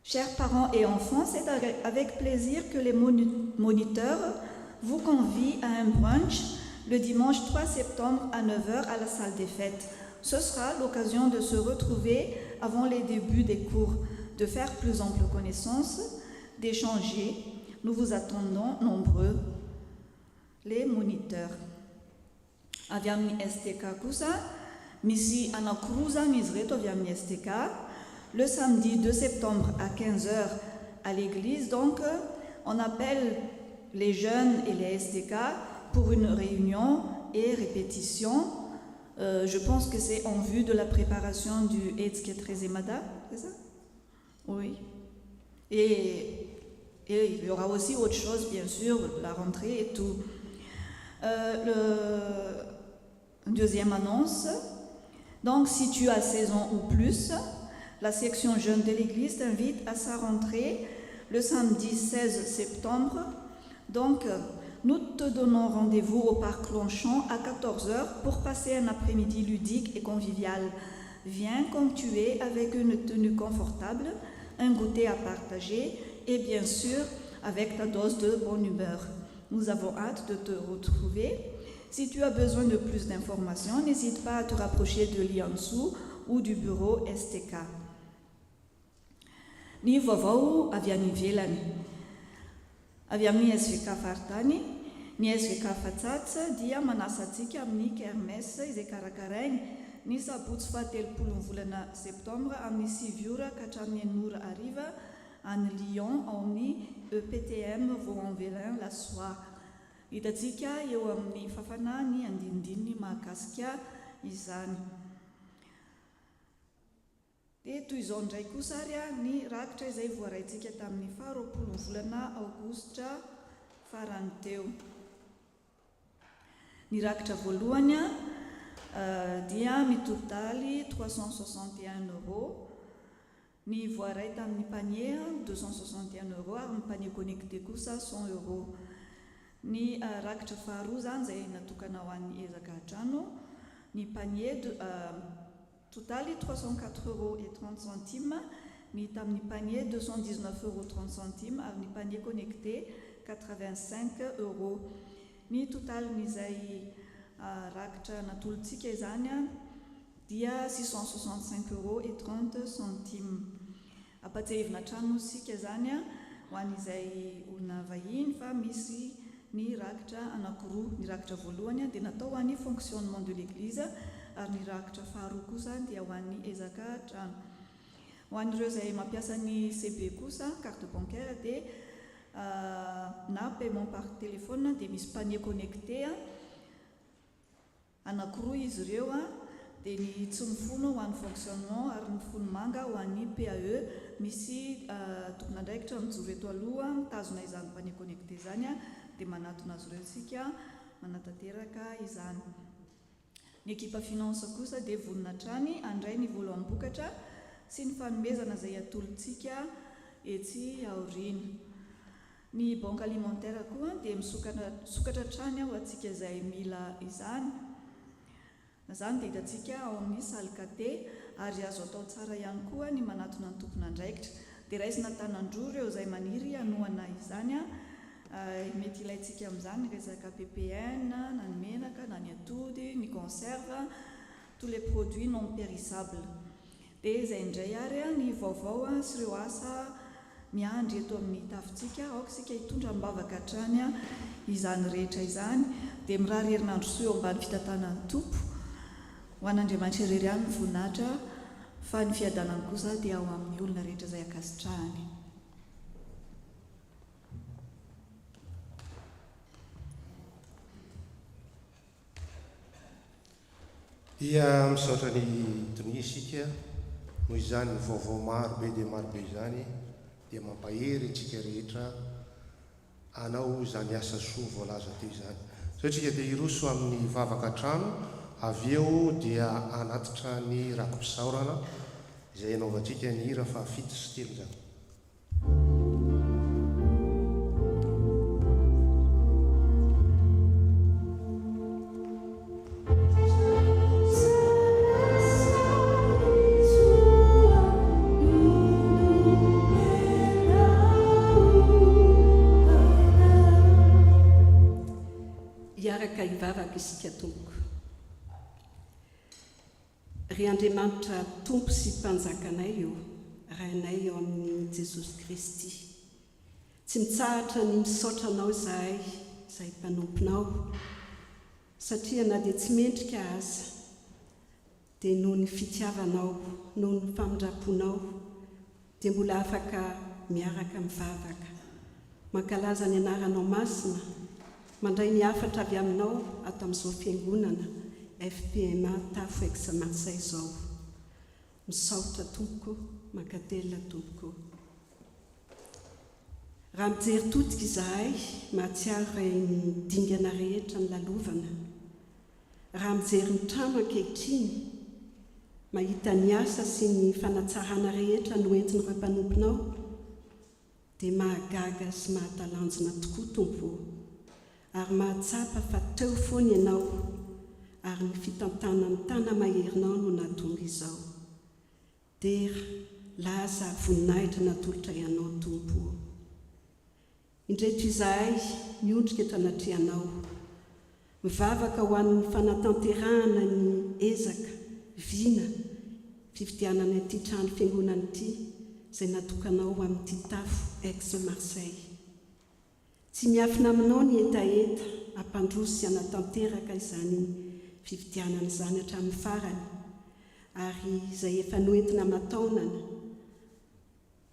Chers parents et enfants, c'est avec plaisir que les moniteurs vous convient à un brunch le dimanche 3 septembre à 9h à la salle des fêtes. Ce sera l'occasion de se retrouver avant les débuts des cours, de faire plus ample connaissance. d'échanger. Nous vous attendons nombreux. Les moniteurs. Avy amin'ny STK kosa, misy anankiroa izany izy ireto avy amin'ny STK, le samedi deux septembre à 15 heures à l'église donc on appelle les jeunes et les STK pour une réunion et répétition je pense que c'est en vue de la préparation du Hetsika Trezemada, c'est ça? Oui. Et et il y aura aussi autre chose bien sûr, la rentrée et tout. Euh, le deuxième annonce, donc si tu as 16 ans ou plus, la section jeune de l'église t'invite à sa rentrée le samedi 16 septembre. Donc, nous te donnons rendez-vous au parc Longchamp à 14 heures pour passer un après-midi ludique et convivial. Viens comme tu es avec une tenue confortable, un goûter à partager et bien sûr avec ta dose de bonne humeur. Nous avons hâte de te retrouver. Si tu as besoin de plus d'informations, n'hésite pas à te rapprocher de Liansu ou du bureau STK. Ny vaovao avy any ivelany. Avy amin'ny SVK faritany, ny SVK Fatsats dia manasa antsika amin'ny Kermesse izay karakarainy ny sabotsy fahatelopolo ny volana septambra amin'ny sivy ora ka hatramin'ny enina ora hariva any Lyon ao amin'ny EPTM Vaulx-en-Velin La Soie. Hitantsika eo amin'ny fafana ny andinindininy mahakasika izany. Dia toy izao indray kosa ary ny rakitra izay voaraintsika tamin'ny faha 20 ny volana aogositra farany teo. Ny rakitra voalohany dia mitotaly 361 euros. Ny voaray tamin'ny panier 261 euros ary ny panier connecté kosa 100 euros. Ny rakitra faharoa izany izay natokana ho an'ny ezaka hatrano, ny panier totaly 304 euros et 30 centimes, ny tamin'ny panier 219 euros 30 centimes ary ny panier connecté 85 euros. Ny totalin'izay rakitra natolotsika izany dia 665 euros et 30 centimes. Ampatsiahivina hatrany moa isika izany ho an'izay olona vahiny fa misy ny rakitra anankiroa, ny rakitra voalohany dia natao ho an'ny fonctionnement de l'église ary ny rakitra faharoa kosa dia ho an'ny ezaka trano. Ho an'ireo izay mampiasa ny CB kosa, carte bancaire, dia na paiement par téléphone dia misy panier connecté Anankiroa izy ireo, dia ny tsy mifono ho an'ny fonctionnement ary ny mifono manga ho an'ny PAE. Misy tompon'andraikitra mijoro eto aloha mitazona izany panier connecté izany dia manatona azy ireo isika manatanteraka izany. Ny ekipa finance kosa dia vonona hatrany handray ny voaloham-bokatra sy ny fanomezana izay atolotsika etsy aoriana. Ny banque alimentaire koa dia misokatra hatrany ho antsika izay mila izany. Izany dia hitantsika ao amin'ny salle caté ary azo atao tsara ihany koa ny manatona ny tompon'andraikitra. Dia raisina an-tanan-droa ireo izay maniry hanohana izany. Mety ilaintsika amin'izany ny resaka ppn, na ny menaka, na ny atody, ny conserve, tous les produits non périssables. Dia izay indray ary ny vaovao sy ireo asa miandry eto amin'ny tafontsika. Aoka isika hitondra am-bavaka hatrany izany rehetra izany. Dia mirary herinandro soa eo ambany fitantanan'ny Tompo. Ho an'Andriamanitra irery ihany ny voninahitra fa ny fiadanany kosa dia ho amin'ny olona rehetra izay ankasitrahany. Dia misaotra an'i Tonia isika noho izany vaovao maro be dia maro be izany dia mampahery antsika rehetra hanao izany asa soa voalaza teo izany. Izao isika dia hiroso amin'ny vavaka an-trano, avy eo dia hanatitra ny raki-pisaorana izay hanaovantsika ny hira fahafito sy 300. Hiaraka hivavaka isika tompoko. Ry Andriamanitra Tompo sy Mpanjakanay ô, Rainay ao amin'i Jesosy Kristy. Tsy mitsahatra ny misaotra Anao izahay, izahay mpanomponao, satria na dia tsy mendrika aza, dia noho ny fitiavanao, noho ny famindram-ponao, dia mbola afaka miaraka mivavaka, mankalaza ny Anaranao Masina, mandray ny hafatra avy Aminao ato amin'izao Fiangonana fpma Tafo Aix Marseille izao. Misaotra tompoko, mankatelina tompoko. Raha mijery todika izahay, mahatsiaro ireny dingana rehetra nolalovana. Raha mijery ny trano ankehitriny, mahita ny asa sy ny fanatsarana rehetra noentin'ireo mpanomponao, dia mahagaga sy mahatalanjona tokoa Tompo ô! Ary mahatsapa fa teo foana Ianao, ary ny fitantanan'ny tana-maherinao no nahatonga izao. Dera, laza, voninahitra natolotray Anao Tompo ô! Indreto izahay miondrika eto anatrehanao, mivavaka ho an'ny fanatanterahana ny ezaka, vina, fividianana ity trano fiangonana ity izay natokanao ho amin'ity tafo Aix Marseille. Tsy miafina aminao ny hetaheta hampandroso sy hanatanteraka izany fividianana izany hatramin'ny farany ary izay efa noentina aman-taonana.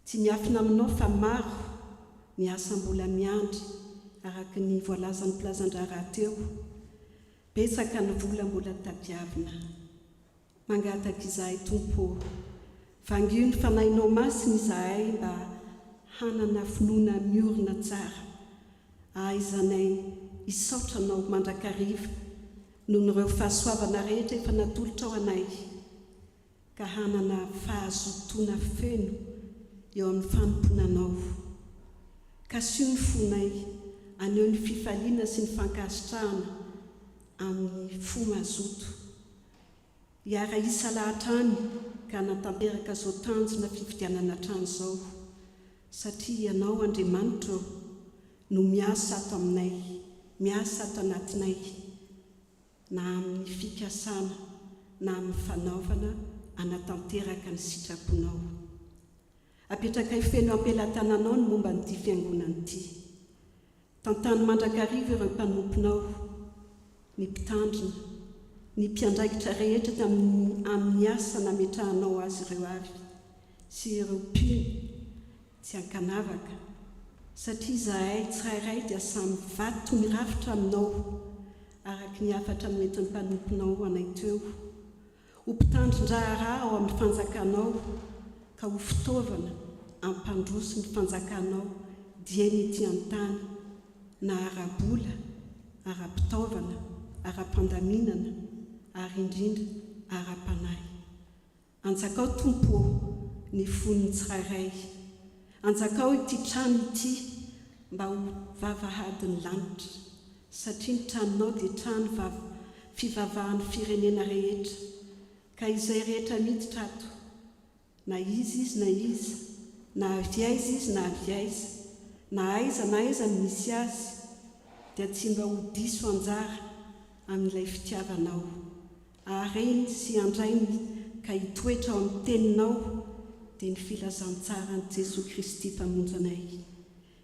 Tsy miafina aminao fa maro ny asa mbola miandry araka ny voalazan'ny mpilazan-draharaha teo. Betsaka ny vola mbola tadiavina. Mangataka izahay Tompo ô, vangio ny Fanahinao Masina izahay mba hanana finoana miorina tsara, ahaizanay hisaotra Anao mandrakariva noho ireo fahasoavana rehetra efa natolotrao anay. ka hanana fahazotoana feno eo amin'ny fanompoana Anao. Kasiho ny fonay haneho ny fifaliana sy ny fankasitrahana amin'ny fo mazoto. Hiara-hisalahy hatrany ka hanatanteraka izao tanjona fifidianana hatrany izao, satria Ianao Andriamanitra ô, no miasa ato aminay, miasa ato anatinay. na amin'ny fikasana na amin'ny fanaovana hanatanteraka ny sitraponao. Apetrakay feno am-pelatananao ny momba an'ity fiangonana ity. Tantano mandrakariva ireo mpanomponao, ny mpitandrina, ny mpiandraikitra rehetra tamin'ny amin'ny asa nametrahanao azy ireo avy, sy ireo mpino tsy ankanavaka, satria izahay tsirairay dia samy vato mirafitra aminao, araka ny hafatra noentin'ny mpanomponao ho anay teo, ho mpitandrin-draharaha ao amin'ny fanjakanao, ka ho fitaovana hampandroso ny fanjakanao dieny ety an-tany, na ara-bola, ara-pitaovana, ara-pandaminana, ary indrindra ara-panahy. Anjakao Tompo ô ny fon'ny tsirairay. Anjakao ity trano ity mba ho vavahadin'ny lanitra satria ny tranonao dia trano fivavahan'ny firenena rehetra ka izay rehetra miditra ato na iza izy na iza, na avy aiza izy na avy aiza, na aiza na aiza no misy azy dia tsy mba ho diso anjara amin'ilay fitiavanao. Hahareny sy handrainy ka hitoetra ao amin'ny Teninao, dia ny filazantsaran'i Jesoa Kristy Mpamonjy anay,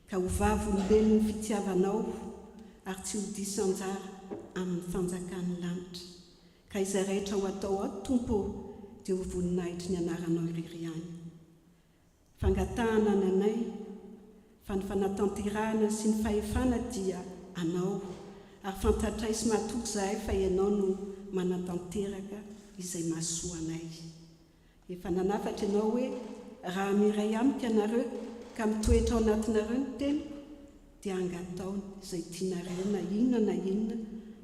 ka ho vavolombelon'ny fitiavanao ary tsy ho diso anjara amin'ny fanjakan'ny lanitra. Ka izay rehetra ho atao ao, Tompo ô, dia ho voninahitry ny Anaranao irery ihany. Fangatahana ny anay, fa ny fanatanterahana sy ny fahefana dia Anao, ary fantatray sy matoky izahay fa Ianao no manatanteraka izay mahasoa anay. Efa nanafatra Ianao hoe, Raha miray amiko ianareo ka mitoetra ao anatinareo ny teniko, dia angataho izay tianareo na inona na inona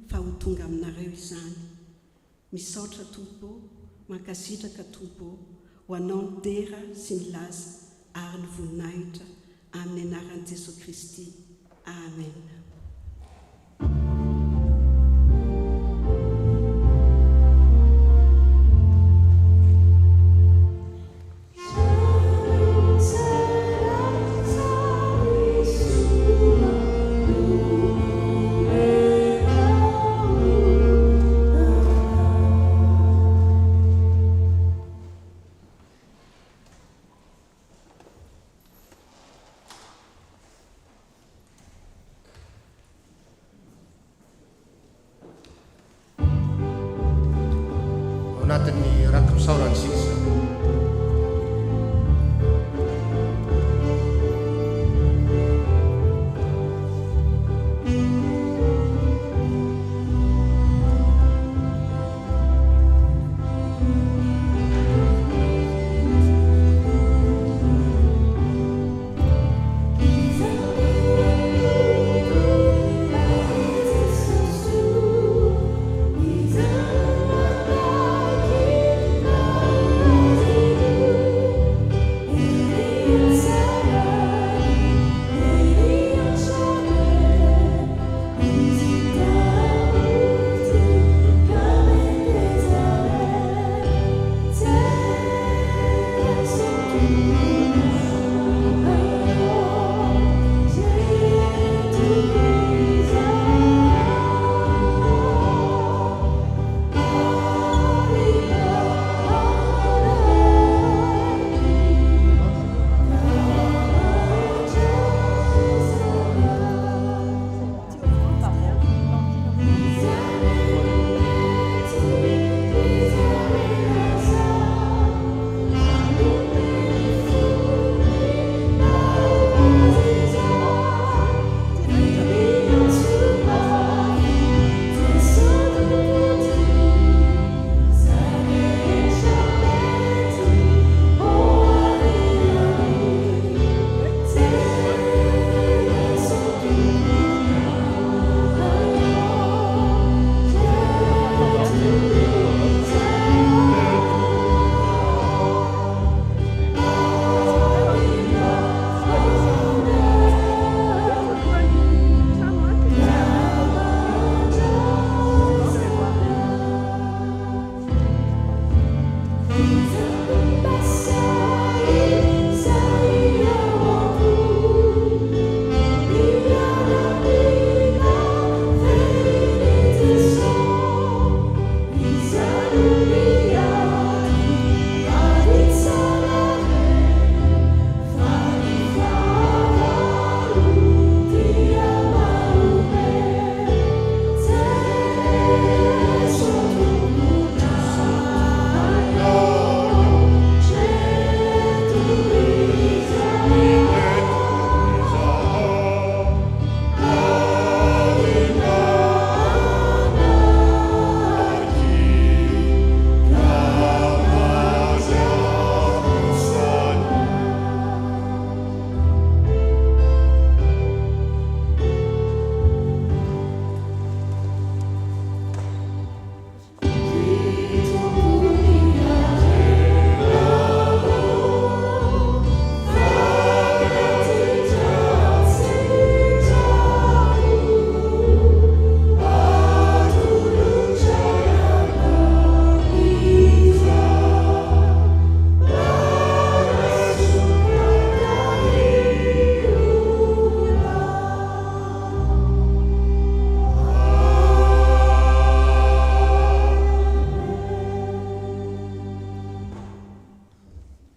fa ho tonga aminareo izany. Misaotra Tompo ô, mankasitraka Tompo ô, ho Anao ny dera sy ny laza ary ny voninahitra amin'ny anaran'i Jesoa Kristy. Amen. anatin'ny raki-pisaorana isika izao.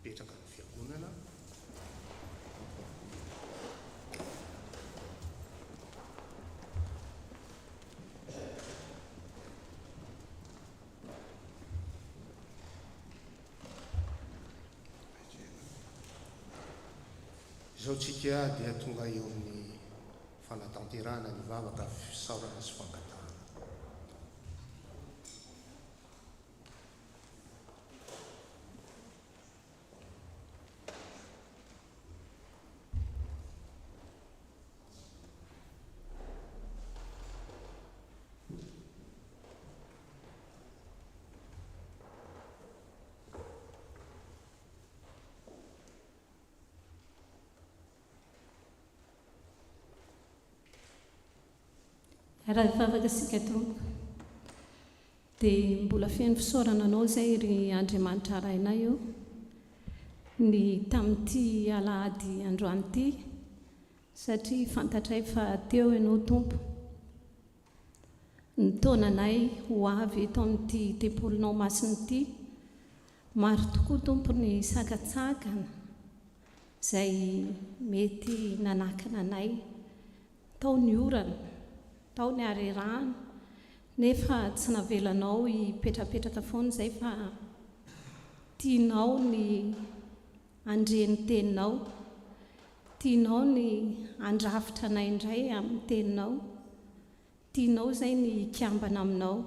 Mipetraka ny fiangonana. Izao tsika dia tonga eo amin'ny fanatanterahana ny vavaka fisaorana sy fangatahana. Raha hivavaka isika Tompo. Dia mbola feno fisaorana Anao izay ry Andriamanitra Rainay o, ny tamin'ity alahady androany ity, satria fantatray fa teo Ianao Tompo, nitaona anay ho avy eto amin'ity tempolinao masina ity. Maro tokoa Tompo ny sakantsakana izay mety nanakana anay. Tao ny orana, tao ny harerahana. Nefa tsy navelanao hipetrapetraka foana izay fa tianao ny handre ny teninao, tianao ny handrafitra anay indray amin'ny teninao, tianao izay ny hikambana aminao.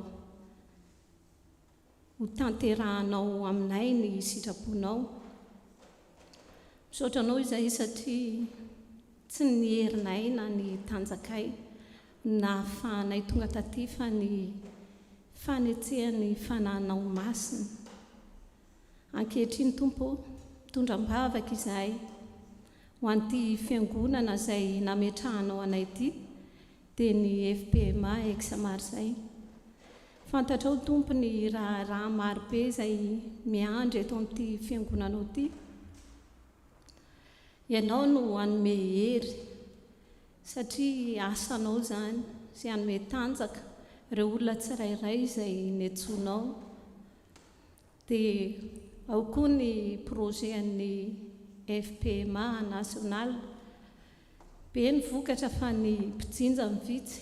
Ho tanterahanao aminay ny sitraponao. Misaotra Anao izahay satria tsy ny herinay na ny tanjakay no nahafahanay tonga taty fa ny fanetsehan'ny Fanahinao Masina. Ankehitriny Tompo ô, mitondra am-bavaka izahay ho an'ity Fiangonana izay nametrahanao anay ity, dia ny fpma ex Marseille. Fantatrao Tompo ny raharaha marobe izay miandry eto amin'ity fiangonanao ity. Ianao no hanome hery satria asanao izany sy hanome tanjaka ireo olona tsirairay izay niantsoanao. Dia ao koa ny projet an'ny fpma national. Be ny vokatra fa ny mpijinja no vitsy.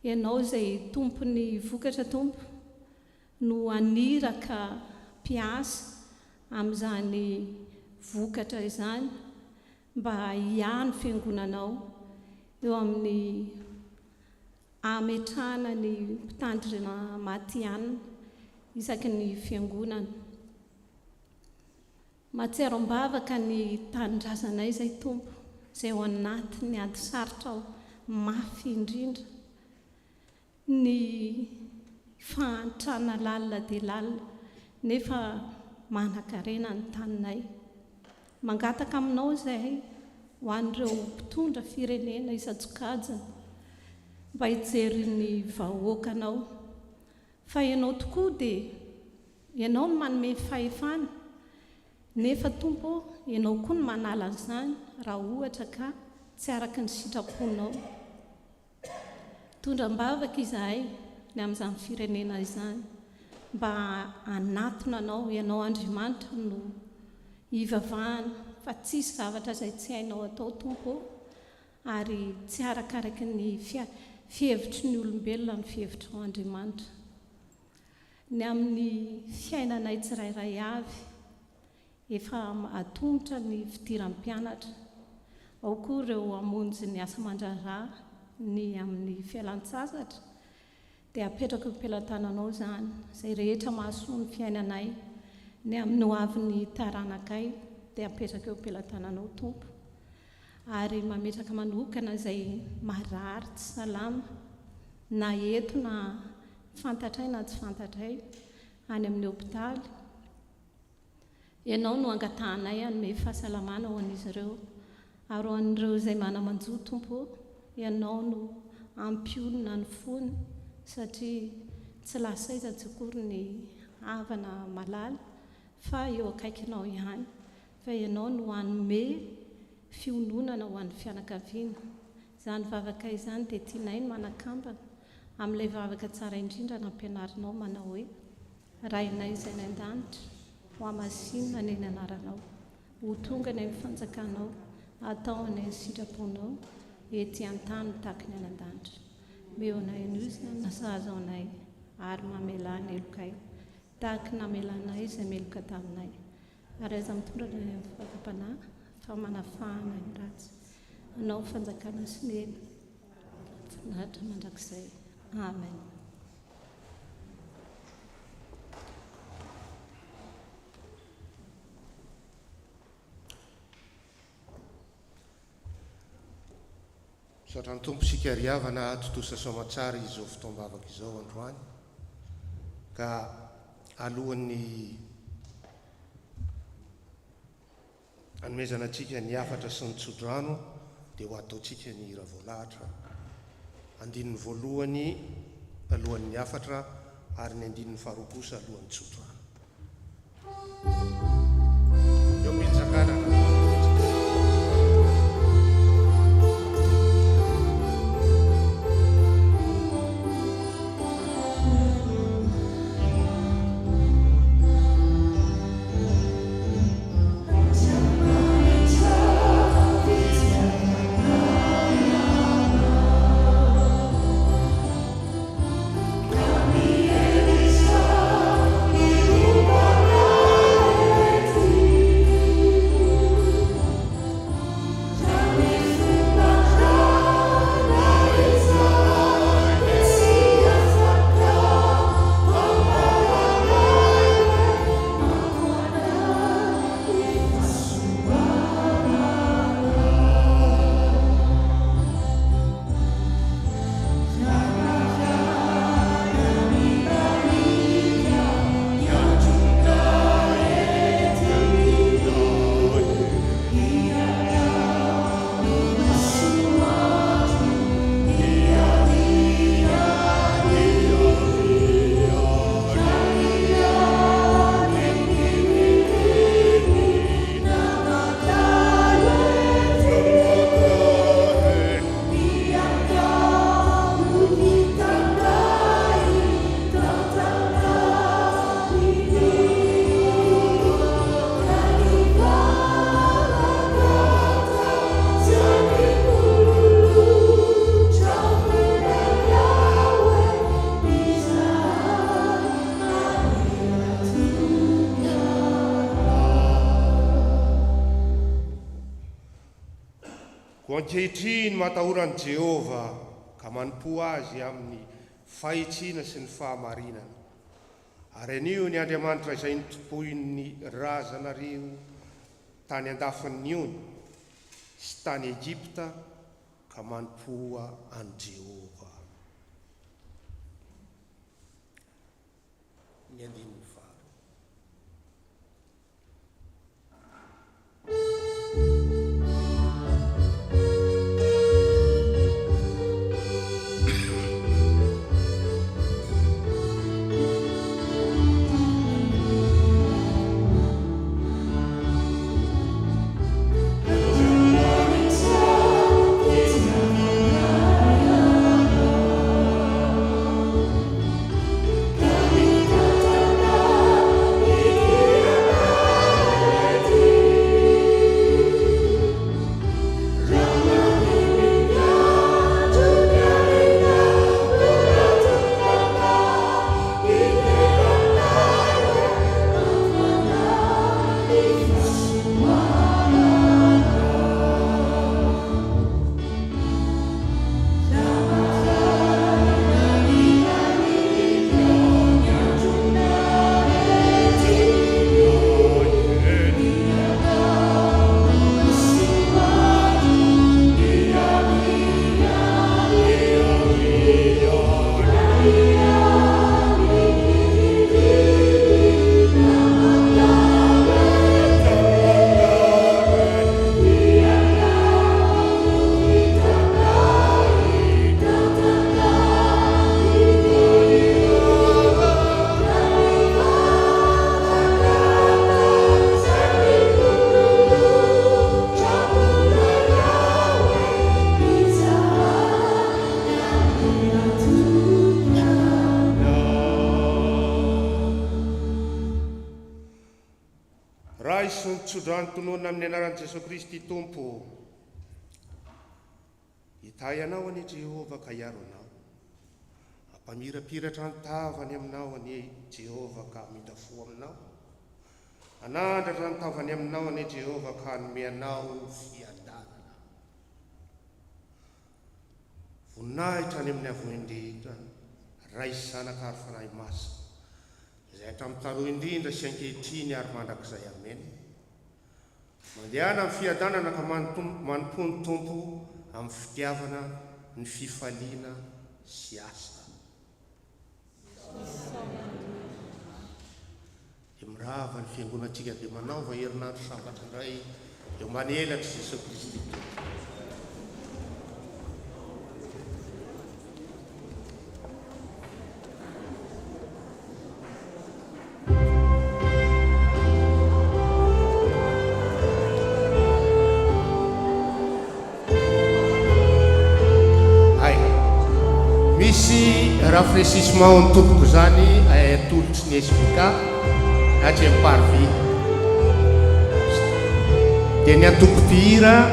Ianao izay tompon'ny vokatra Tompo no haniraka mpiasa amin'izany vokatra izany mba hiahy ny fiangonanao eo amin'ny hametrahana ny mpitandrina matihanina isaky ny fiangonana. Mahatsiaro am-bavaka ny tanindrazanay izay Tompo, izay ao anatin'ny ady sarotra mafy indrindra, ny fahantrana lalina dia lalina, nefa manan-karena ny taninay. Mangataka aminao izahay ho an'ireo mpitondra firenena isan-tsokajiny mba hijery ny vahoakanao. Fa Ianao tokoa dia Ianao no manome fahefana, nefa Tompo ô, Ianao koa no manala an'izany raha ohatra ka tsy araka ny sitraponao. Mitondra am-bavaka izahay ny amin'izany firenena izany mba hanatona Anao, Ianao Andriamanitra no ivavahana fa tsisy zavatra izay tsy hainao atao Tompo ô, ary tsy arakaraky ny fihevitry ny olombelona ny fihevitrao Andriamanitra. Ny amin'ny fiainanay tsirairay avy, efa atomotra ny fidiran'ny mpianatra, ao koa ireo hamonjy ny asa aman-draharaha, ny amin'ny fialan-tsasatra, Dia apetrako eo am-pelatananao izany, izay rehetra mahasoa ny fiainanay, ny amin'ny ho avin'ny taranakay, dia apetrako eo am-pelatananao, Tompo. Ary mametraka manokana izay marary tsy salama, na eto na fantatray na tsy fantatray, any amin'ny hopitaly. Ianao no angatahanay hanome fahasalamana ho an'izy ireo. Ary ho an'ireo izay mana-manjo, Tompo ô, Ianao no hampionona ny fony, satria tsy lasa aiza tsy akory ny havana malala, fa eo akaikinao ihany, fa Ianao no hanome fiononana ho an'ny fianakaviana. Izany vavaka izany dia tianay ny manakambana amin'ilay vavaka tsara indrindra nampianarinao manao hoe, Rainay izay any an-danitra, hohamasinina anie ny anaranao. Ho tonga anie ny fanjakanao, atao anie ny sitraponao, ety an-tany tahaka ny any an-danitra. Omeo anay anio izay hanina sahaza ho anay, ary mamelà ny helokay, tahaka ny namelanay izay meloka taminay. Ary aza mitondra anay amin'ny fakam-panahy, fa manafaha anay amin'ny ratsy. Anao ny fanjakana sy ny hery, voninahitra mandrakizay. Amen. Misaotra ny Tompo isika ry havana tontosa soamatsara izao fotoam-bavaka izao androany ka alohan'ny Hanomezana antsika ny hafatra sy ny tsodrano dia ho ataontsika ny hira voalahatra, andininy voalohany alohan'ny hafatra ary ny andininy faharoa kosa alohan'ny tsodrano. Eo am-pitsakana. Koa ankehitriny matahora an'i Jehovah ka manompoa azy amin'ny fahitsiana sy ny fahamarinana. Ary anio ny Andriamanitra izay notompoin'ny razanareo tany andafin'ny ony sy tany Egypta ka manompoa an'i Jehovah. Ny andininy faharoa. Raiso ny tsodrano tononina amin'ny anaran'i Jesoa Kristy Tompo. Hitahy anao anie Jehovah ka hiaro anao. Hampamirapiratra ny tavany aminao anie Jehovah ka hamindra fo aminao. Hanandratra ny tavany aminao anie Jehovah ka hanome anao fiadanana. Voninahitra any amin'ny Avo Indrindra, Ray sy Zanaka ary Fanahy Masina, izay hatramin'ny taloha indrindra sy ankehitriny ary mandrakizay. Amena. Mandehana amin'ny fiadanana ka manompoa ny Tompo amin'ny fitiavana, ny fifaliana sy asa. Dia mirava ny fiangonantsika dia manaova herinandro sambatra indray eo ambany elatr'i Jesoa Kristy Tompo. Hay. Misy rafraîchissement ny tompoko izany atolotry ny SVK atsy amin'ny parvis. Dia ny antoko mpihira.